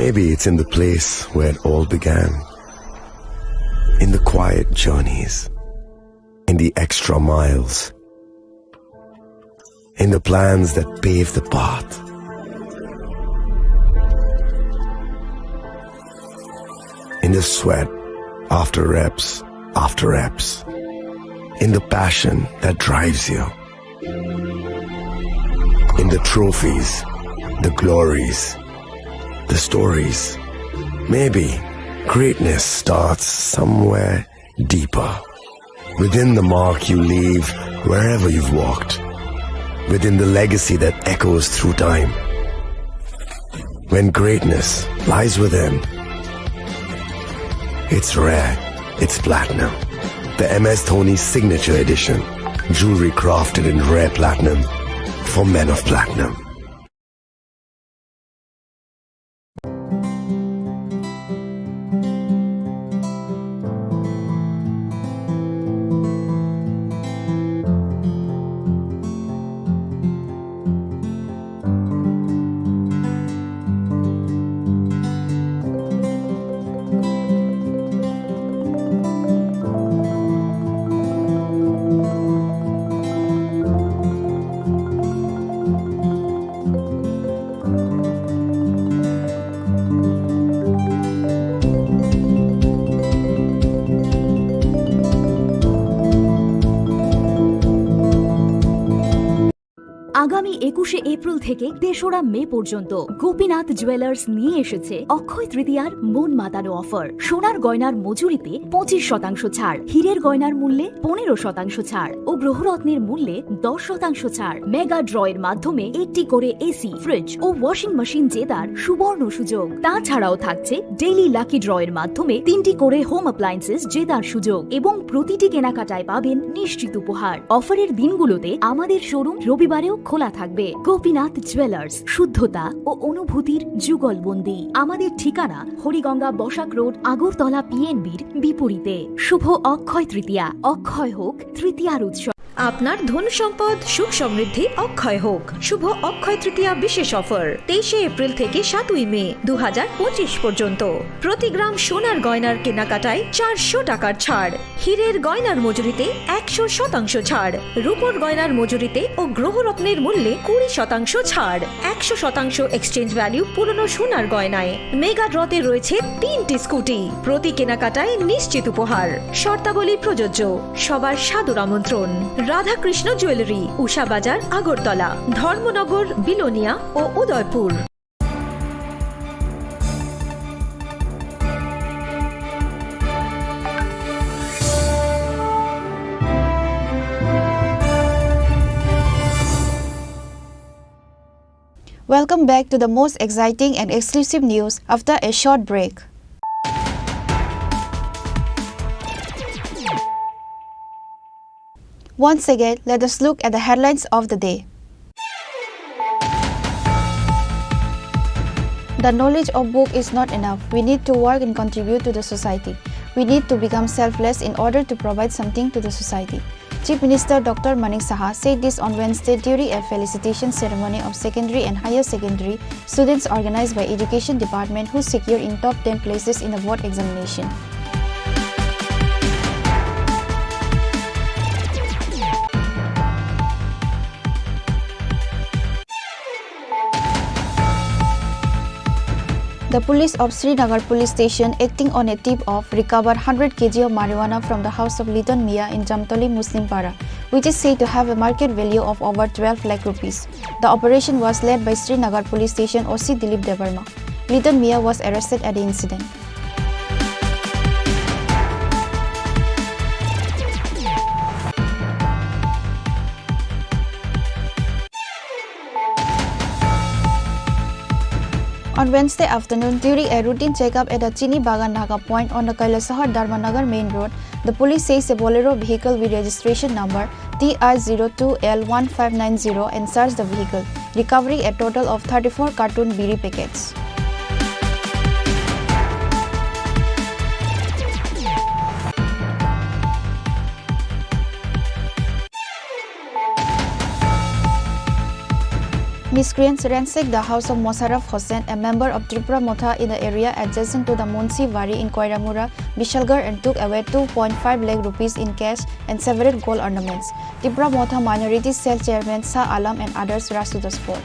Maybe it's in the place where it all began. In the quiet journeys, in the extra miles, in the plans that pave the path, in the sweat after reps after reps, in the passion that drives you. In the trophies, the glories, the stories. Maybe greatness starts somewhere deeper. Within the mark you leave wherever you've walked. Within the legacy that echoes through time. When greatness lies within, it's rare, it's platinum. The M S Dhoni Signature Edition. Jewelry crafted in rare platinum for men of platinum. একুশে এপ্রিল থেকে তেসরা মে পর্যন্ত গোপীনাথ জুয়েলার্স নিয়ে এসেছে অক্ষয় তৃতীয়ার মন মাতানো অফার। সোনার গয়নার মজুরিতে পঁচিশ শতাংশ ছাড়, হীরের গয়নার মূল্যে পনেরো শতাংশ ছাড় ও গ্রহরত্নের মূল্যে দশ শতাংশ ছাড়। মেগা ড্র এর মাধ্যমে একটি করে এসি, ফ্রিজ ও ওয়াশিং মেশিন জেতার সুবর্ণ সুযোগ। তাছাড়াও থাকছে ডেইলি লাকি ড্র এর মাধ্যমে তিনটি করে হোম অ্যাপ্লায়েন্সেস জেতার সুযোগ এবং প্রতিটি কেনাকাটায় পাবেন নিশ্চিত উপহার। অফারের দিনগুলোতে আমাদের শোরুম রবিবারেও খোলা থাকবে। গোপীনাথ জুয়েলার্স, শুদ্ধতা ও অনুভূতির যুগলবন্দি। আমাদের ঠিকানা হরিগঙ্গা বসাক রোড, আগরতলা পিএনবির বিপরীতে। শুভ অক্ষয় তৃতীয়া, অক্ষয় হোক তৃতীয়ার উৎসব। আপনার ধন সম্পদ সুখ সমৃদ্ধি অক্ষয় হোক। শুভ অক্ষয় তৃতীয়া বিশেষ অফার, তেইশে এপ্রিল থেকে সাতই মে দু হাজার পঁচিশ পর্যন্ত। প্রতি গ্রাম সোনার গয়নার কেনাকাটায় চারশো টাকার ছাড়, হীরের গয়নার মজুরিতে একশো শতাংশ ছাড়, রূপোর গয়নার মজুরিতে ও গ্রহরত্নের মূল্যে কুড়ি শতাংশ ছাড়, একশো শতাংশ এক্সচেঞ্জ ভ্যালু পুরনো সোনার গয়নায়। মেগা ড্রতে রয়েছে তিনটি স্কুটি, প্রতি কেনাকাটায় নিশ্চিত উপহার। শর্তাবলী প্রযোজ্য। সবার সাদর আমন্ত্রণ। রাধাকৃষ্ণ জুয়েলারি, উষা বাজার, আগরতলা, ধর্মনগর, বিলোনিয়া ও Udaipur. Welcome back to the most exciting and exclusive news after a short break. Once again, let us look at the headlines of the day. The knowledge of book is not enough. We need to work and contribute to the society. We need to become selfless in order to provide something to the society. Chief Minister Doctor Manik Saha said this on Wednesday during a felicitation ceremony of secondary and higher secondary students organized by Education Department who secured in top ten places in the board examination. The police of Srinagar police station, acting on a tip of, recovered hundred K G of marijuana from the house of Liton Mia in Jamtoli Muslim Para, which is said to have a market value of over twelve lakh rupees. The operation was led by Srinagar police station O C Dilip Debbarma. Liton Mia was arrested at the incident. On Wednesday afternoon, during a routine checkup at the Chini Bagan Naga point on the Kailasahar Dharmanagar main road, the police seized a Bolero vehicle with registration number T I zero two L one five nine zero and searched the vehicle, recovering a total of thirty-four carton biri packets. Miscreants ransacked the house of Mosharraf Hossain, a member of Tipra Motha in the area adjacent to the Munshi Wari in Koiramura, Bishalgarh, and took away two point five lakh rupees in cash and several gold ornaments. Tipra Motha Minority Cell Chairman Shah Alam and others rushed to the spot.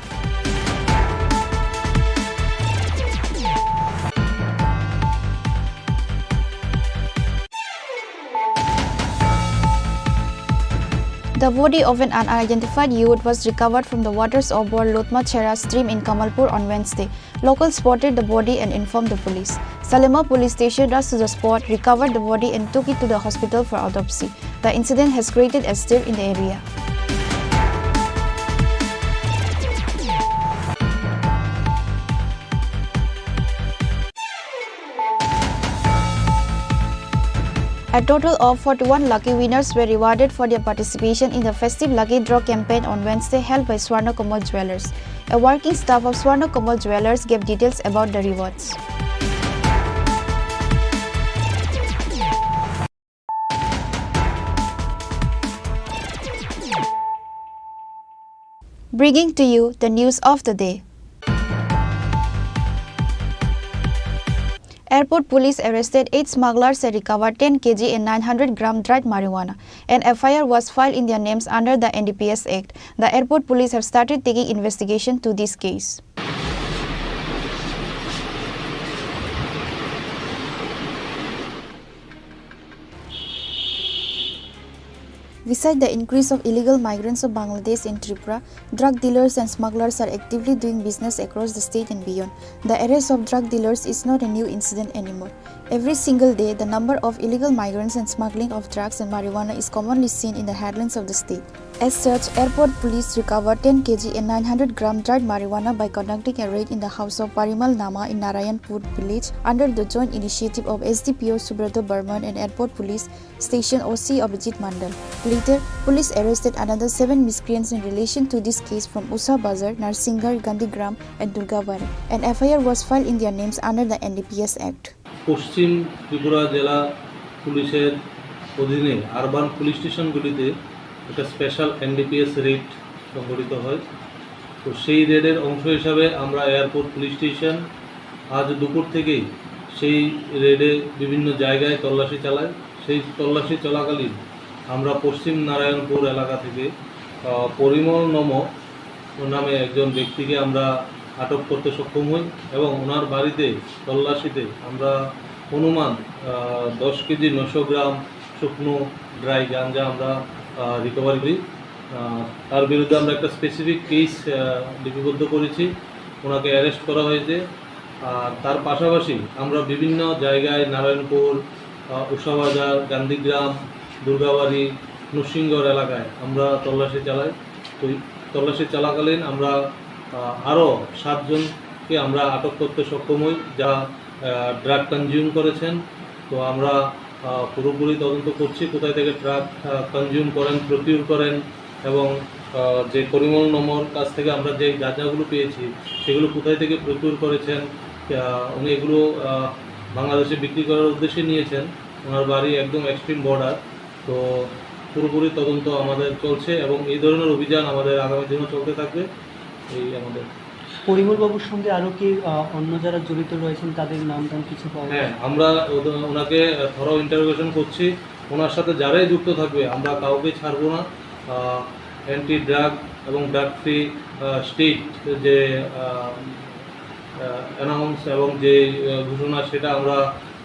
The body of an unidentified youth was recovered from the waters of Bor Lotma Chera stream in Kamalpur on Wednesday. Locals spotted the body and informed the police. Salema Police Station rushed to the spot, recovered the body and took it to the hospital for autopsy. The incident has created a stir in the area. A total of forty-one lucky winners were rewarded for their participation in the festive lucky draw campaign on Wednesday held by Swarna Kamal Jewellers. A working staff of Swarna Kamal Jewellers gave details about the rewards. Bringing to you the news of the day. Airport police arrested eight smugglers and recovered ten K G and nine hundred gram dried marijuana. An F I R was filed in their names under the N D P S Act. The airport police have started taking investigation to this case. Despite the increase of illegal migrants of Bangladesh in Tripura, drug dealers and smugglers are actively doing business across the state and beyond. The arrest of drug dealers is not a new incident anymore. Every single day, the number of illegal migrants and smuggling of drugs and marijuana is commonly seen in the headlines of the state. As such, airport police recovered ten K G and nine hundred gram dried marijuana by conducting a raid in the house of Parimal Nama in Narayanpur village under the joint initiative of S D P O Subrata Barman and airport police station O C Abhijit Mandal. Later, police arrested another seven miscreants in relation to this case from Usha Bazar, Narsinghar, Gandhigram, and Durgabari. An F I R was filed in their names under the N D P S Act. পশ্চিম ত্রিপুরা জেলা পুলিশের অধীনে urban police স্টেশনগুলিতে একটা special NDPS red সংঘটিত হয়। তো সেই রেডের অংশ হিসাবে আমরা এয়ারপোর্ট পুলিশ স্টেশন আজ দুপুর থেকেই সেই রেডে বিভিন্ন জায়গায় তল্লাশি চালাই। সেই তল্লাশি চলাকালীন আমরা পশ্চিম নারায়ণপুর এলাকা থেকে, আহ, পরিমল নম নামে একজন ব্যক্তিকে আমরা আটক করতে সক্ষম হই এবং ওনার বাড়িতে তল্লাশিতে আমরা অনুমান, আহ, দশ কেজি নশো গ্রাম শুকনো ড্রাই গাঞ্জা আমরা, আহ, রিকভারি করি। আহ, তার বিরুদ্ধে আমরা একটা স্পেসিফিক কেস, আহ, লিপিবদ্ধ করেছি, ওনাকে অ্যারেস্ট করা হয়েছে। আর তার পাশাপাশি আমরা বিভিন্ন জায়গায় নারায়ণপুর, আহ, উষাবাজার, গান্ধীগ্রাম, দুর্গাবাড়ি, নরসিংগড় এলাকায় আমরা তল্লাশি চালাই। তো এই তল্লাশি চলাকালীন আমরা, আহ, আরও সাতজনকে আমরা আটক করতে সক্ষম হই, যারা, আহ, ড্রাগ কনজিউম করেছেন। তো আমরা, আহ, পুরোপুরি তদন্ত করছি কোথায় থেকে ড্রাগ, আহ, কনজিউম করেন, প্রকিউর করেন এবং, আহ, যে পরিমল নম্বর কাছ থেকে আমরা যে গাঁজাগুলো পেয়েছি সেগুলো কোথায় থেকে প্রকিউর করেছেন, আহ, উনি এগুলো, আহ, বাংলাদেশে বিক্রি করার উদ্দেশ্যে নিয়েছেন। ওনার বাড়ি একদম এক্সট্রিম বর্ডার। তো পুরোপুরি তদন্ত আমাদের চলছে এবং এই ধরনের অভিযান আমাদের আগামী দিনেও চলতে থাকবে। এই আমাদের পরিমল বাবুর সঙ্গে আরো কি, আহ, অন্য যারা জড়িত রয়েছেন তাদের নাম ধাম কিছু পাওয়া হ্যাঁ, গেছে? আমরা ওদের, ওনাকে, আহ, থরো ইন্টারোগেশন করছি। ওনার সাথে যারাই যুক্ত থাকবে আমরা কাউকে ছাড়বো না। আহ, অ্যান্টি ড্রাগ এবং ড্রাগ ফ্রি, আহ, স্টেট যে, আহ, আহ, অ্যানাউন্স এবং যে, আহ, ঘোষণা সেটা আমরা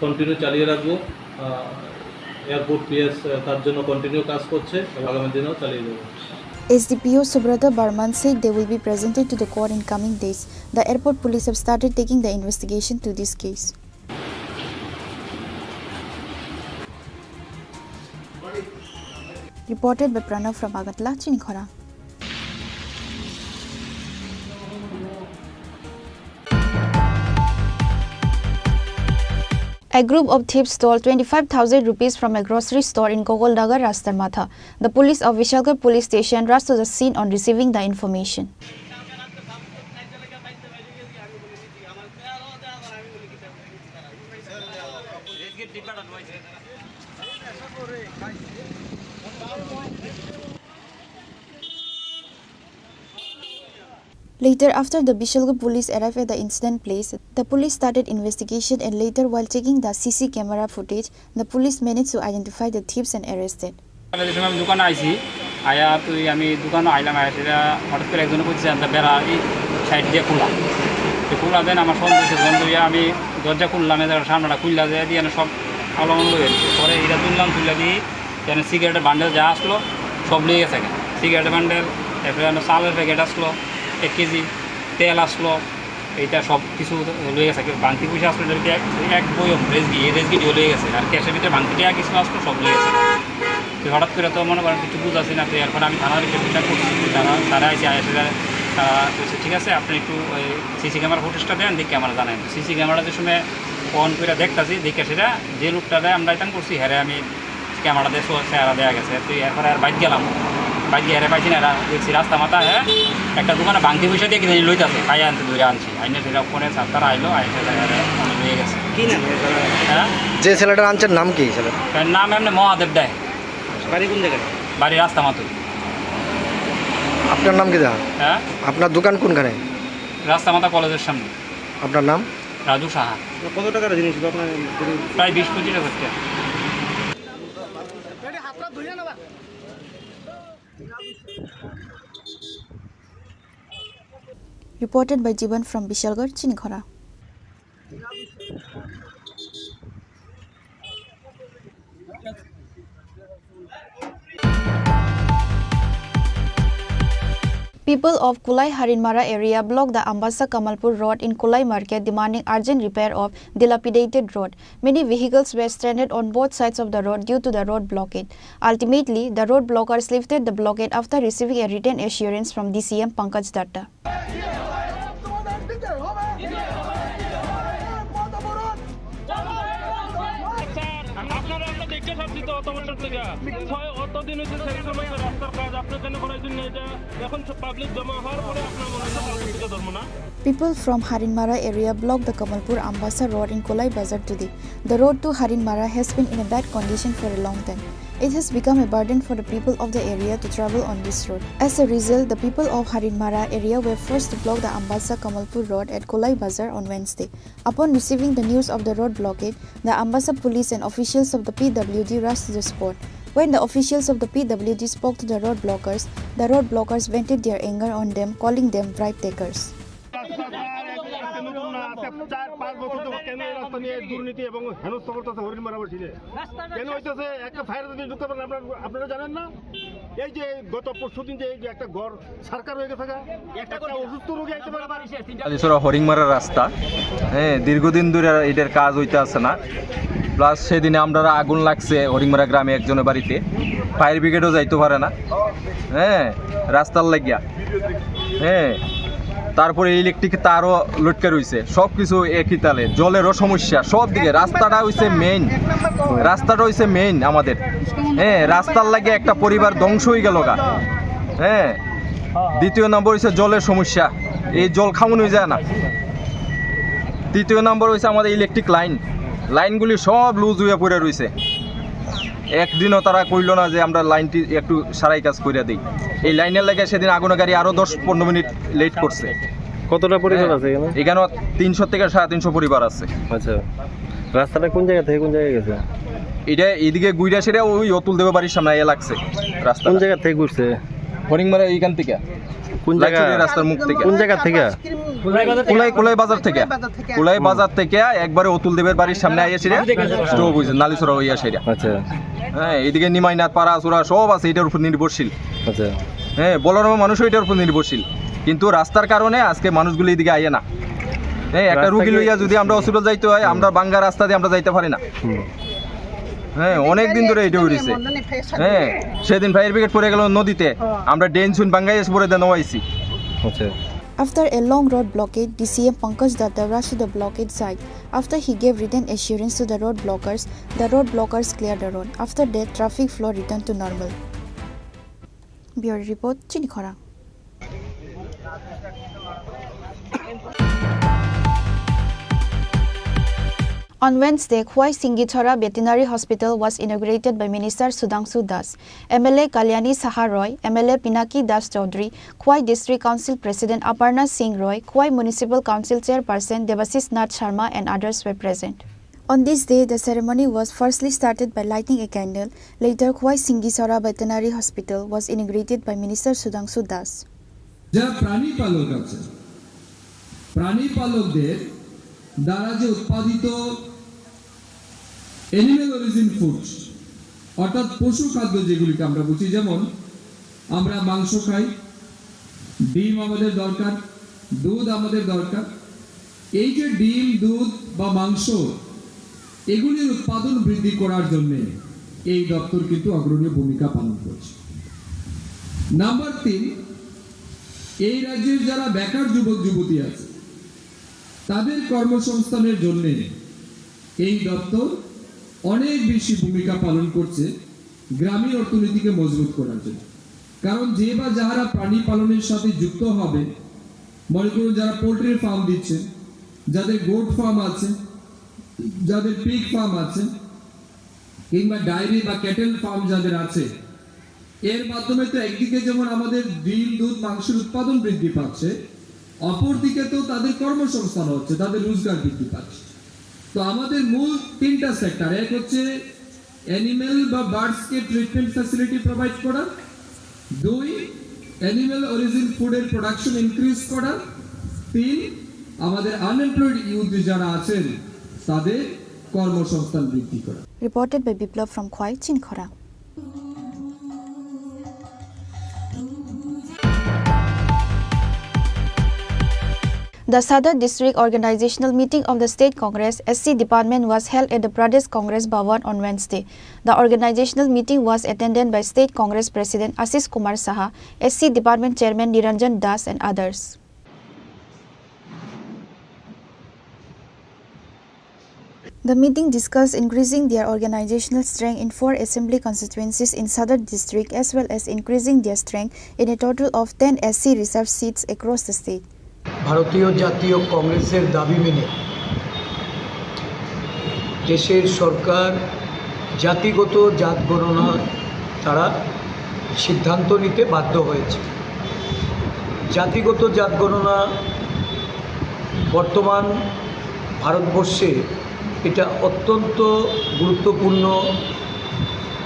কন্টিনিউ চালিয়ে রাখবো। আহ, এয়ারপোর্ট পিএস, আহ, তার জন্য কন্টিনিউ কাজ করছে এবং আগামী দিনেও চালিয়ে যাবো। S D P O Subrata Barman said they will be presented to the court in coming days. The airport police have started taking the investigation to this case. Reported by Pranav from Agartala, Chinikhora. A group of thieves stole twenty-five thousand rupees from a grocery store in Gogolnagar, Rastamatha. The police of Vishalgarh Police Station rushed to the scene on receiving the information. Later, after the Vishalgarh police arrived at the incident place, the police started investigation and later, while checking the C C camera footage, the police managed to identify the thieves and arrested. যে সময় আমি দোকানে আইছি, আয়া তুই আমি দোকানে আইলাম, আয়া সেটা হঠাৎ করে একজনে কইছে, "আনতে বেড়া এই সাইড দিয়ে খোলা।" তো খোলা দেন আমার সন্দেহ হইছে, যখন তুই আমি দরজা খুললাম, এদের সামনেটা খুললা যে দিয়ে সব আলো মন্দ হয়ে গেছে। পরে এটা তুললাম, তুললে দিয়ে যেন সিগারেটের বান্ডেল যা আসলো, সব নিয়ে গেছে। সিগারেটের বান্ডেল, এরপরে যেন চালের প্যাকেট আসলো এক কেজি, তেল আসলো, এইটা সব কিছু লয়ে গেছে। বাংতি পয়সা আসলো, এটা এক, এক বয়ম রেজগি, এই রেজগি দিয়ে লয়ে গেছে। আর ক্যাশের ভিতরে বাংতি টাকা কিছু আসলো, সব লয়ে গেছে। তো হঠাৎ করে তো মনে করেন কিছু বুঝাছি না, তো এরপরে আমি থানার ভিতরে ফিডব্যাক করছি, তারা, তারা এসে, এসে, তারা বলছে, "ঠিক আছে, আপনি একটু ওই সিসি ক্যামেরা ফুটেজটা দেন, দেখি আমরা জানাই।" তো সিসি ক্যামেরা যে সময় অন করে দেখতাছি, দেখে সেটা যে লোকটা দেয় আমরা এটা করছি, হ্যাঁ রে, আমি ক্যামেরা দিয়ে সো-, চেহারা দেয়া গেছে। তুই এরপরে আর বাইক গেলাম, বাইক গিয়ে হেরে পাইছি না, এরা দেখছি রাস্তা মাথা, হ্যাঁ, একটা দোকানে বাংতি পয়সা দিয়ে কিনে লইতাছে, খাই আনতে ধরে আনছি, আইনে সেটা ফোনে সাতটার আইলো, আইসে দেখা যায় অনেক হয়ে গেছে। কি নাম? হ্যাঁ? যে ছেলেটার আনছেন নাম কি ছেলে? তার নাম এমনি মহাদেব দেয়। বাড়ি কোন জায়গায়? বাড়ি রাস্তা মাতুই। আপনার নাম কি দা? হ্যাঁ? আপনার দোকান কোনখানে? রাস্তা মাথা কলেজের সামনে। আপনার নাম? রাজু সাহা। কত টাকার জিনিস ছিল আপনার? প্রায় বিশ পঁচিশ হাজার টাকা। Reported by Jiban from Bishalgarh, Chinikhora. People of Kulai Harinmara area blocked the Ambasa Kamalpur road in Kulai market, demanding urgent repair of dilapidated road. Many vehicles were stranded on both sides of the road due to the road blockade. Ultimately, the road blockers lifted the blockade after receiving a written assurance from D C M Pankaj Datta. আপনারা আমরা দেখতে পাচ্ছি তো অত বছর থেকে। ছয়, অতদিন হচ্ছে স্যাংশন হয়েছে রাস্তার কাজ, আপনার জন্য করার জন্য এটা এখন সব পাবলিক জমা হওয়ার পরে আপনার মনে হচ্ছে পাবলিক ধর্ম না। People from Harinmara area blocked the Kamalpur Ambasa road in Kolai Bazar today. The road to Harinmara has been in a bad condition for a long time. It has become a burden for the people of the area to travel on this road. As a result, the people of Harinmara area were forced to block the Ambasa Kamalpur road at Kolai Bazar on Wednesday. Upon receiving the news of the road blockade, the Ambasa police and officials of the P W D rushed to the spot. When the officials of the P W D spoke to the road blockers, the road blockers vented their anger on them, calling them bribe takers. রাস্তা স্যার, এক-, একটা নতুন না, আজকে চার পাঁচ বছর ধরে কেন এই রাস্তা নিয়ে দুর্নীতি এবং হেনস্থা করতেছে হরিণমারাবাসীরে? কেন হইতেছে? একটা ফায়ার যদি ঢুকতে পারেন, আপনারা, আপনারা জানেন না? এই যে গত পরশু দিন যে এই যে একটা ঘর সরকার হয়ে গেছে গা, একটা অসুস্থ রোগী আইতে পারে না। কালীছড়া হরিংমারা রাস্তা, হ্যাঁ, দীর্ঘদিন ধরে এটার কাজ হইতে আছে না। প্লাস সেদিনে আমরা আগুন লাগছে হরিংমারা গ্রামে একজনের বাড়িতে, ফায়ার ব্রিগেডও যাইতে পারে না, হ্যাঁ, রাস্তার লাগিয়া। হ্যাঁ, তারপরে ইলেকট্রিক তারও লটকে রইছে, সব কিছু একই তালে, জলেরও সমস্যা, সব দিকে। রাস্তাটা হইছে মেইন, রাস্তাটা হইছে মেইন আমাদের। হ্যাঁ, রাস্তার লাগে একটা পরিবার ধ্বংস হয়ে গেল গা। হ্যাঁ, দ্বিতীয় নম্বর হইছে জলের সমস্যা, এই জল খাওয়ানো যায় না। তৃতীয় নম্বর হইছে আমাদের ইলেকট্রিক লাইন, লাইনগুলি সব লুজ হয়ে পড়ে রইছে। একদিনও তারা কইলো না যে আমরা লাইনটি একটু সারাই কাজ কইরা দেই। এই লাইনের লাগে সেদিন আগুনের গাড়ি আরো দশ পনেরো মিনিট লেট করছে। কতটা পরিবার হ্যাঁ, আছে এখানে? এখানে তিনশো থেকে সাড়ে তিনশো পরিবার আছে। আচ্ছা, রাস্তাটা কোন জায়গা থেকে কোন জায়গায় গেছে? এটা এদিকে গুইরা সেটা ওই অতুল দেবের বাড়ির সামনে আইয়া লাগছে রাস্তা। কোন জায়গা থেকে ঘুরছে? হরিংমারা এইখান থেকে। কোন জায়গা? লাইটুরি রাস্তার মুখ থেকে। কোন জায়গা থেকে? কুলাই, কুলাই বাজার থেকে। কুলাই বাজার থেকে। কুলাই হুম। বাজার থেকে একবারে অতুল দেবের বাড়ির সামনে আইয়া সেটা স্টপ হইছে, নালিছড়া হইয়া সেটা। আচ্ছা। হ্যাঁ, এদিকে নিমাইনাথ পাড়া চূড়া সব আছে এটার উপর নির্ভরশীল। আচ্ছা। হ্যাঁ, বলরাম মানুষও এটার উপর নির্ভরশীল, কিন্তু রাস্তার কারণে আজকে মানুষগুলো এদিকে আইয়া না। হ্যাঁ, একটা রাস্তা রুগী কি লইয়া যদি আমরা হসপিটাল যাইতে হয়, হুম। আমরা বাঙ্গা রাস্তা দিয়ে আমরা যাইতে পারি না। হুম। হ্যাঁ, অনেক দিন ধরে এটা হইছে। হ্যাঁ, সেদিন ফায়ার ব্রিগেড পড়ে গেল নদীতে, হ্যাঁ। আমরা ড্রেন সুন বাঙ্গাই এসে পরে দেন আইছি। আচ্ছা। After a long road blockade, D C M Pankaj Datta rushed to the blockade site. After he gave written assurance to the road blockers, the road blockers cleared the road. After that, traffic flow returned to normal. Bureau report, Chini Khorang. On Wednesday, Khwai Singichora Veterinary Hospital was inaugurated by Minister Sudhangshu Das, M L A Kalyani Saha Roy, M L A Pinaki Das Chaudhary, Khwai District Council President Aparna Singh Roy, Khwai Municipal Council Chairperson Debashish Nath Sharma and others were present. On this day, the ceremony was firstly started by lighting a candle. Later, Khwai Singichora Veterinary Hospital was inaugurated by Minister Sudhangshu Das. যারা প্রাণী পালক আছে, প্রাণী পালকদের দ্বারা যে উৎপাদিত animal origin foods, অর্থাৎ পশু খাদ্য যেগুলিকে আমরা বুঝি, যেমন আমরা মাংস খাই, ডিম আমাদের দরকার, দুধ আমাদের দরকার। এই যে ডিম, দুধ বা মাংস, এগুলির উৎপাদন বৃদ্ধি করার জন্য এই দপ্তর কিন্তু অগ্রণীয় ভূমিকা পালন করছে। নাম্বার তিন, এই রাজ্যের যারা বেকার যুবক যুবতী আছে, তাদের কর্মসংস্থানের জন্য এই দপ্তর অনেক বেশি ভূমিকা পালন করছে গ্রামীণ অর্থনীতিকে মজবুত করার জন্য। কারণ যে বা যারা প্রাণী পালনের সাথে যুক্ত হবে, মনে করুন যারা পোল্ট্রি ফার্ম দিচ্ছেন, যাদের গোট ফার্ম আছে, যাদের পিগ ফার্ম আছে, কিংবা ডায়েরি বা ক্যাটেল ফার্ম যাদের আছে, এর মাধ্যমে তো একদিকে যেমন আমাদের ডিম, দুধ, মাংসের উৎপাদন বৃদ্ধি পাচ্ছে, অপরদিকে তো তাদের কর্মসংস্থান হচ্ছে, তাদের রোজগার বৃদ্ধি পাচ্ছে। তো আমাদের মূল তিনটা সেক্টর, এক হচ্ছে অ্যানিমেল বা বার্ডসকে ট্রিটমেন্ট ফ্যাসিলিটি প্রোভাইড করা, দুই, অ্যানিমেল অরিজিন ফুডের প্রোডাকশন ইনক্রিজ করা, তিন, আমাদের আনএমপ্লয়েড ইউথ যারা আছেন তাদের কর্মসংস্থান বৃদ্ধি করা। Reported by Biplab from Khwai, Chini Khorang. The Sadar District Organizational Meeting of the State Congress S C Department was held at the Pradesh Congress Bhavan on Wednesday. The organizational meeting was attended by State Congress President Ashish Kumar Saha, S C Department Chairman Niranjan Das, and others. The meeting discussed increasing their organizational strength in four assembly constituencies in Sadar district, as well as increasing their strength in a total of ten S C reserve seats across the state. ভারতীয় জাতীয় কংগ্রেসের দাবি মেনে দেশের সরকার জাতিগত জাত গণনা তারা সিদ্ধান্ত নিতে বাধ্য হয়েছে। জাতিগত জাত গণনা বর্তমান ভারতবর্ষে এটা অত্যন্ত গুরুত্বপূর্ণ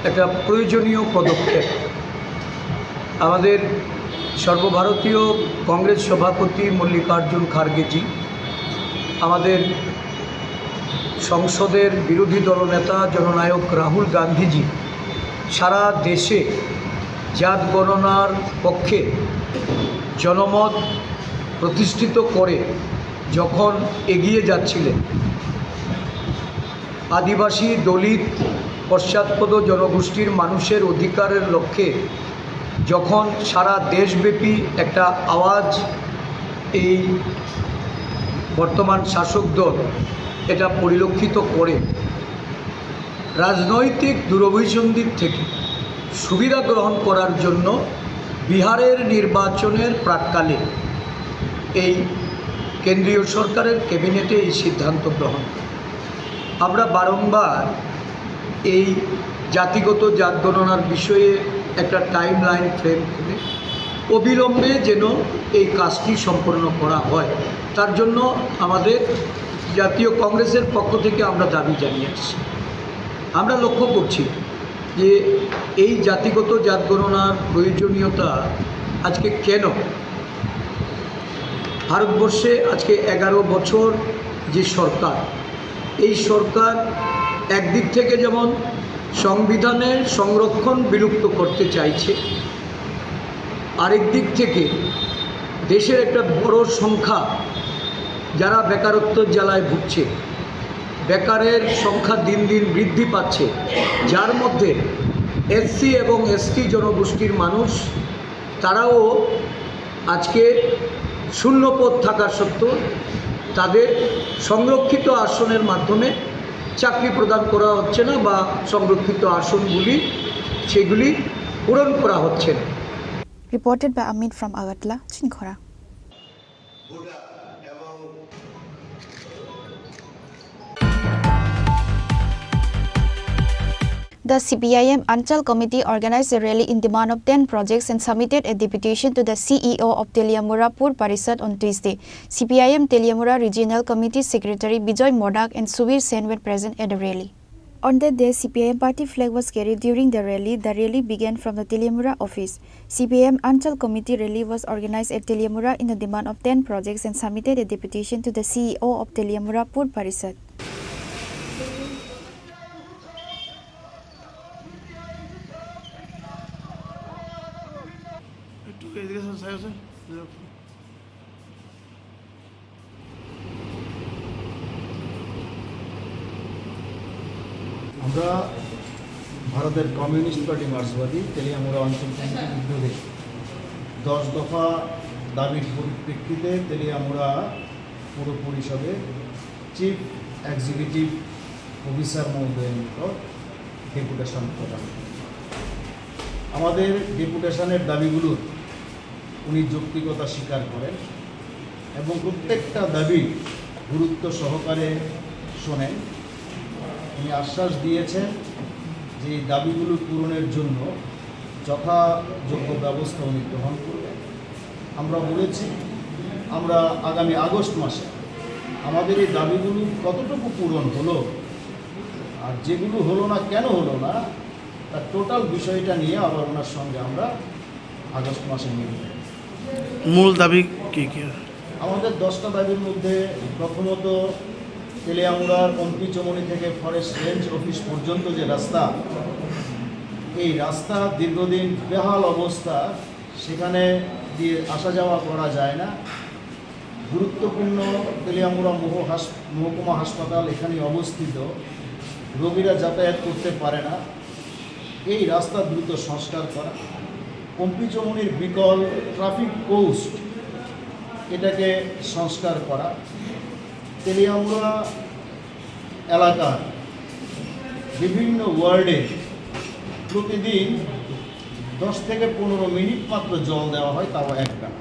একটা প্রয়োজনীয় পদক্ষেপ। আমাদের সর্বভারতীয় কংগ্রেস সভাপতি মল্লিকার্জুন খার্গেজি, আমাদের সংসদের বিরোধী দলনেতা জননায়ক রাহুল গান্ধীজি সারা দেশে জাত গণনার পক্ষে জনমত প্রতিষ্ঠিত করে যখন এগিয়ে যাচ্ছিলেন, আদিবাসী, দলিত, পশ্চাৎপদ জনগোষ্ঠীর মানুষের অধিকারের লক্ষ্যে যখন সারা দেশব্যাপী একটা আওয়াজ এই বর্তমান শাসক দল এটা পরিলক্ষিত করে, রাজনৈতিক দুরভিসন্ধির থেকে সুবিধা গ্রহণ করার জন্য বিহারের নির্বাচনের প্রাক্কালে এই কেন্দ্রীয় সরকারের ক্যাবিনেটে এই সিদ্ধান্ত গ্রহণ করে। আমরা বারংবার এই জাতিগত জাত গণনার বিষয়ে একটা টাইমলাইন ফ্রেম করে অবিলম্বে যেন এই কাজটি সম্পন্ন করা হয়, তার জন্য আমাদের জাতীয় কংগ্রেসের পক্ষ থেকে আমরা দাবি জানিয়ে আসছি। আমরা লক্ষ্য করছি যে এই জাতিগত জাত গণনার প্রয়োজনীয়তা আজকে কেন? ভারতবর্ষে আজকে এগারো বছর যে সরকার, এই সরকার একদিক থেকে যেমন সংবিধানের সংরক্ষণ বিলুপ্ত করতে চাইছে, আরেক দিক থেকে দেশের একটা বড় সংখ্যা যারা বেকারত্বের জ্বালায় ভুগছে, বেকারের সংখ্যা দিন দিন বৃদ্ধি পাচ্ছে, যার মধ্যে এসসি এবং এসটি জনগোষ্ঠীর মানুষ, তারাও আজকে শূন্য পদ থাকা সত্ত্বেও তাদের সংরক্ষিত আসনের মাধ্যমে চাকরি প্রদান করা হচ্ছে না বা সংরক্ষিত আসনগুলি সেগুলি পূরণ করা হচ্ছে না। Reported by Amit from Agartala, Chinkhora. The C P I M Anchal Committee organized a rally in demand of ten projects and submitted a deputation to the C E O of Teliamura Pur Parishad on Tuesday. C P I M Teliamura Regional Committee Secretary Bijoy Modak and Subir Sen were present at the rally. On that day, C P I M party flag was carried during the rally. The rally began from the Teliamura office. C P I M Anchal Committee rally was organized at Teliamura in the demand of ten projects and submitted a deputation to the C E O of Teliamura Pur Parishad. একটু এদিকে sir, sir, sir. আমরা ভারতের communist party মার্ক্সবাদী তেলিয়ামুড়া অঞ্চল কমিটির উদ্যোগে দশ দফা দাবির পরিপ্রেক্ষিতে তেলিয়ামুড়া পৌর পরিষদের চিফ এক্সিকিউটিভ অফিসার মহোদয়ের নিকট ডেপুটেশন প্রদান করি। আমাদের ডেপুটেশনের দাবিগুলোর উনি যৌক্তিকতা স্বীকার করেন এবং প্রত্যেকটা দাবি গুরুত্ব সহকারে শোনেন। উনি আশ্বাস দিয়েছেন যে এই দাবিগুলো পূরণের জন্য যথাযোগ্য ব্যবস্থা উনি গ্রহণ করবেন। আমরা বলেছি, আমরা আগামী আগস্ট মাসে আমাদের এই দাবিগুলো কতটুকু পূরণ হলো আর যেগুলো হলো না, কেন হলো না, তার টোটাল বিষয়টা নিয়ে আবার ওনার সঙ্গে আমরা আগস্ট মাসে মিলব। মূল দাবি কি কি? আমাদের দশটা দাবির মধ্যে প্রথমত তেলিয়ামুড়ার অম্পিচমনি থেকে ফরেস্ট রেঞ্জ অফিস পর্যন্ত যে রাস্তা, এই রাস্তা দীর্ঘদিন বেহাল অবস্থা, সেখানে দিয়ে আসা যাওয়া করা যায় না। গুরুত্বপূর্ণ তেলিয়ামুড়া মহ-, হাস-, মহকুমা হাসপাতাল এখানে অবস্থিত। রোগীরা যাতায়াত করতে পারে না। এই রাস্তা দ্রুত সংস্কার করা, পম্পিচমুনির বিকল ট্রাফিক পোস্ট, এটাকে সংস্কার করা, তেলিয়ামুড়া এলাকার বিভিন্ন ওয়ার্ডে প্রতিদিন দশ থেকে পনেরো মিনিট মাত্র জল দেওয়া হয়, তাও একবার।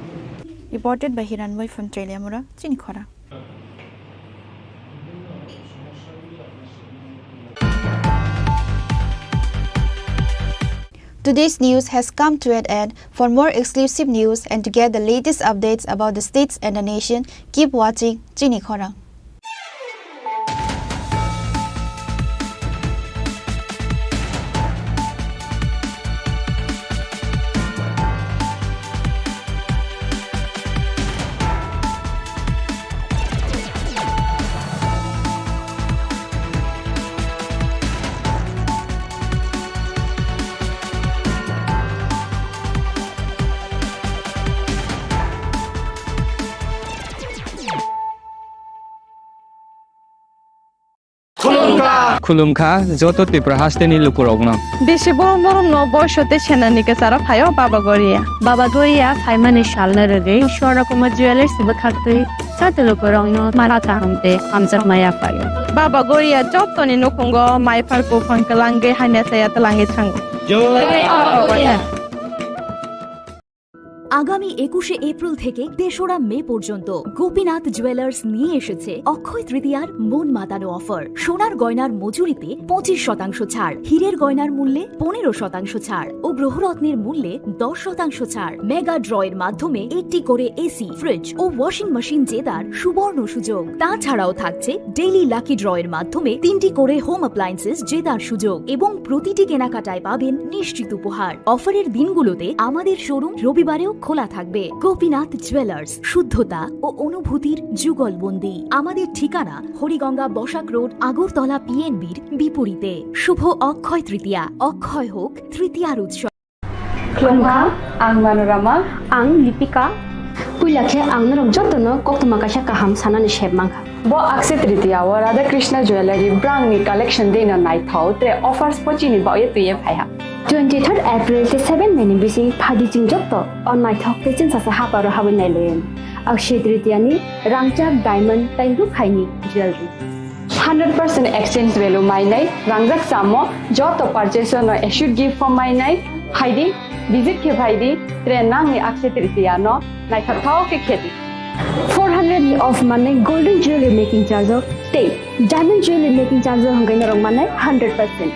Reported by Hiranmoi from Teliamura, Chinikhora. Today's news has come to an end. For more exclusive news and to get the latest updates about the states and the nation, keep watching Chinikhora. Khulumkha joto Tripura hasteni lukurokno. Bisi borom borom no boiso tei senani kwcharo phaio Baba Goria. Baba Goria phaimani salno rwgwi Swarna Kumar Jewellers bwkhaktwi joto lukurokno mara kaham tei hamjakma yaphaio. Baba Goria jotoni nukhungo maiphar buphang kwlangwi hamya chaya twlangwi thango. আগামী একুশে এপ্রিল থেকে তেসরা মে পর্যন্ত গোপীনাথ জুয়েলার্স নিয়ে এসেছে অক্ষয় তৃতীয়ার মন মাতানো অফার। সোনার গয়নার মজুরিতে পঁচিশ শতাংশ ছাড়, হীরের গয়নার মূল্যে পনেরো শতাংশ ছাড় ও গ্রহরত্নের মূল্যে দশ শতাংশ ছাড়। মেগা ড্রয়ের মাধ্যমে একটি করে এসি, ফ্রিজ ও ওয়াশিং মেশিন জেতার সুবর্ণ সুযোগ। তাছাড়াও থাকছে ডেইলি লাকি ড্রয়ের মাধ্যমে তিনটি করে হোম অ্যাপ্লায়েন্সেস জেতার সুযোগ এবং প্রতিটি কেনাকাটায় পাবেন নিশ্চিত উপহার। অফারের দিনগুলোতে আমাদের শোরুম রবিবারেও খোলা থাকবে। গোপীনাথ জুয়েলার্স, শুদ্ধতা ও অনুভূতির যুগলবন্দি। আমাদের ঠিকানা হরিগঙ্গা বসাক রোড, আগরতলা পিএনবির বিপরীতে। শুভ অক্ষয় তৃতীয়া, অক্ষয় হোক তৃতীয়ার উৎসব। Khulumkha, ang Manorama. Ang Lipika. Puila khe ang norok jotono koktwma kaisa kaham sanani sep mankha. Bo Akshaya Tritiya o Radha Krishna Jewellery brangni collection dino naithok tre offers bo chini bagwi twiwi phaiha. Twenty-third April tei seven May ni bising phadi chwng joto o naithok tei chwngsacha haparo habwi nailaio. Akshaya Tritiya ni rangchak, diamond tei rukhaini jewellery. Hundred percent exchange value mainai, rangjak chamo, joto purchase no assured gift form mainai, phaidi, visit khe phaidi, tre nangni Akshaya Tritiya no naithokthok khe khedi. Four hundred ni off manai golden jewelry making charge o tei diamond jewelry making charge o hwnkhai norok manai hundred percent.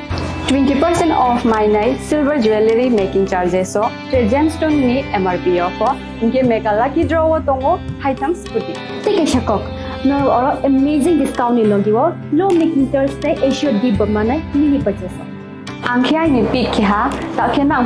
Twenty percent off mainai silver jewelry making charges o, tre gemstone ni M R P o pho, hinkhe mega lucky draw o tongo haitham scooty. Tei kaisa kok, norok oro amazing discount ni logi o low making charge tei assured gift bo manai mini purchase o. Ang khe aini pick khe ha, ta khe nang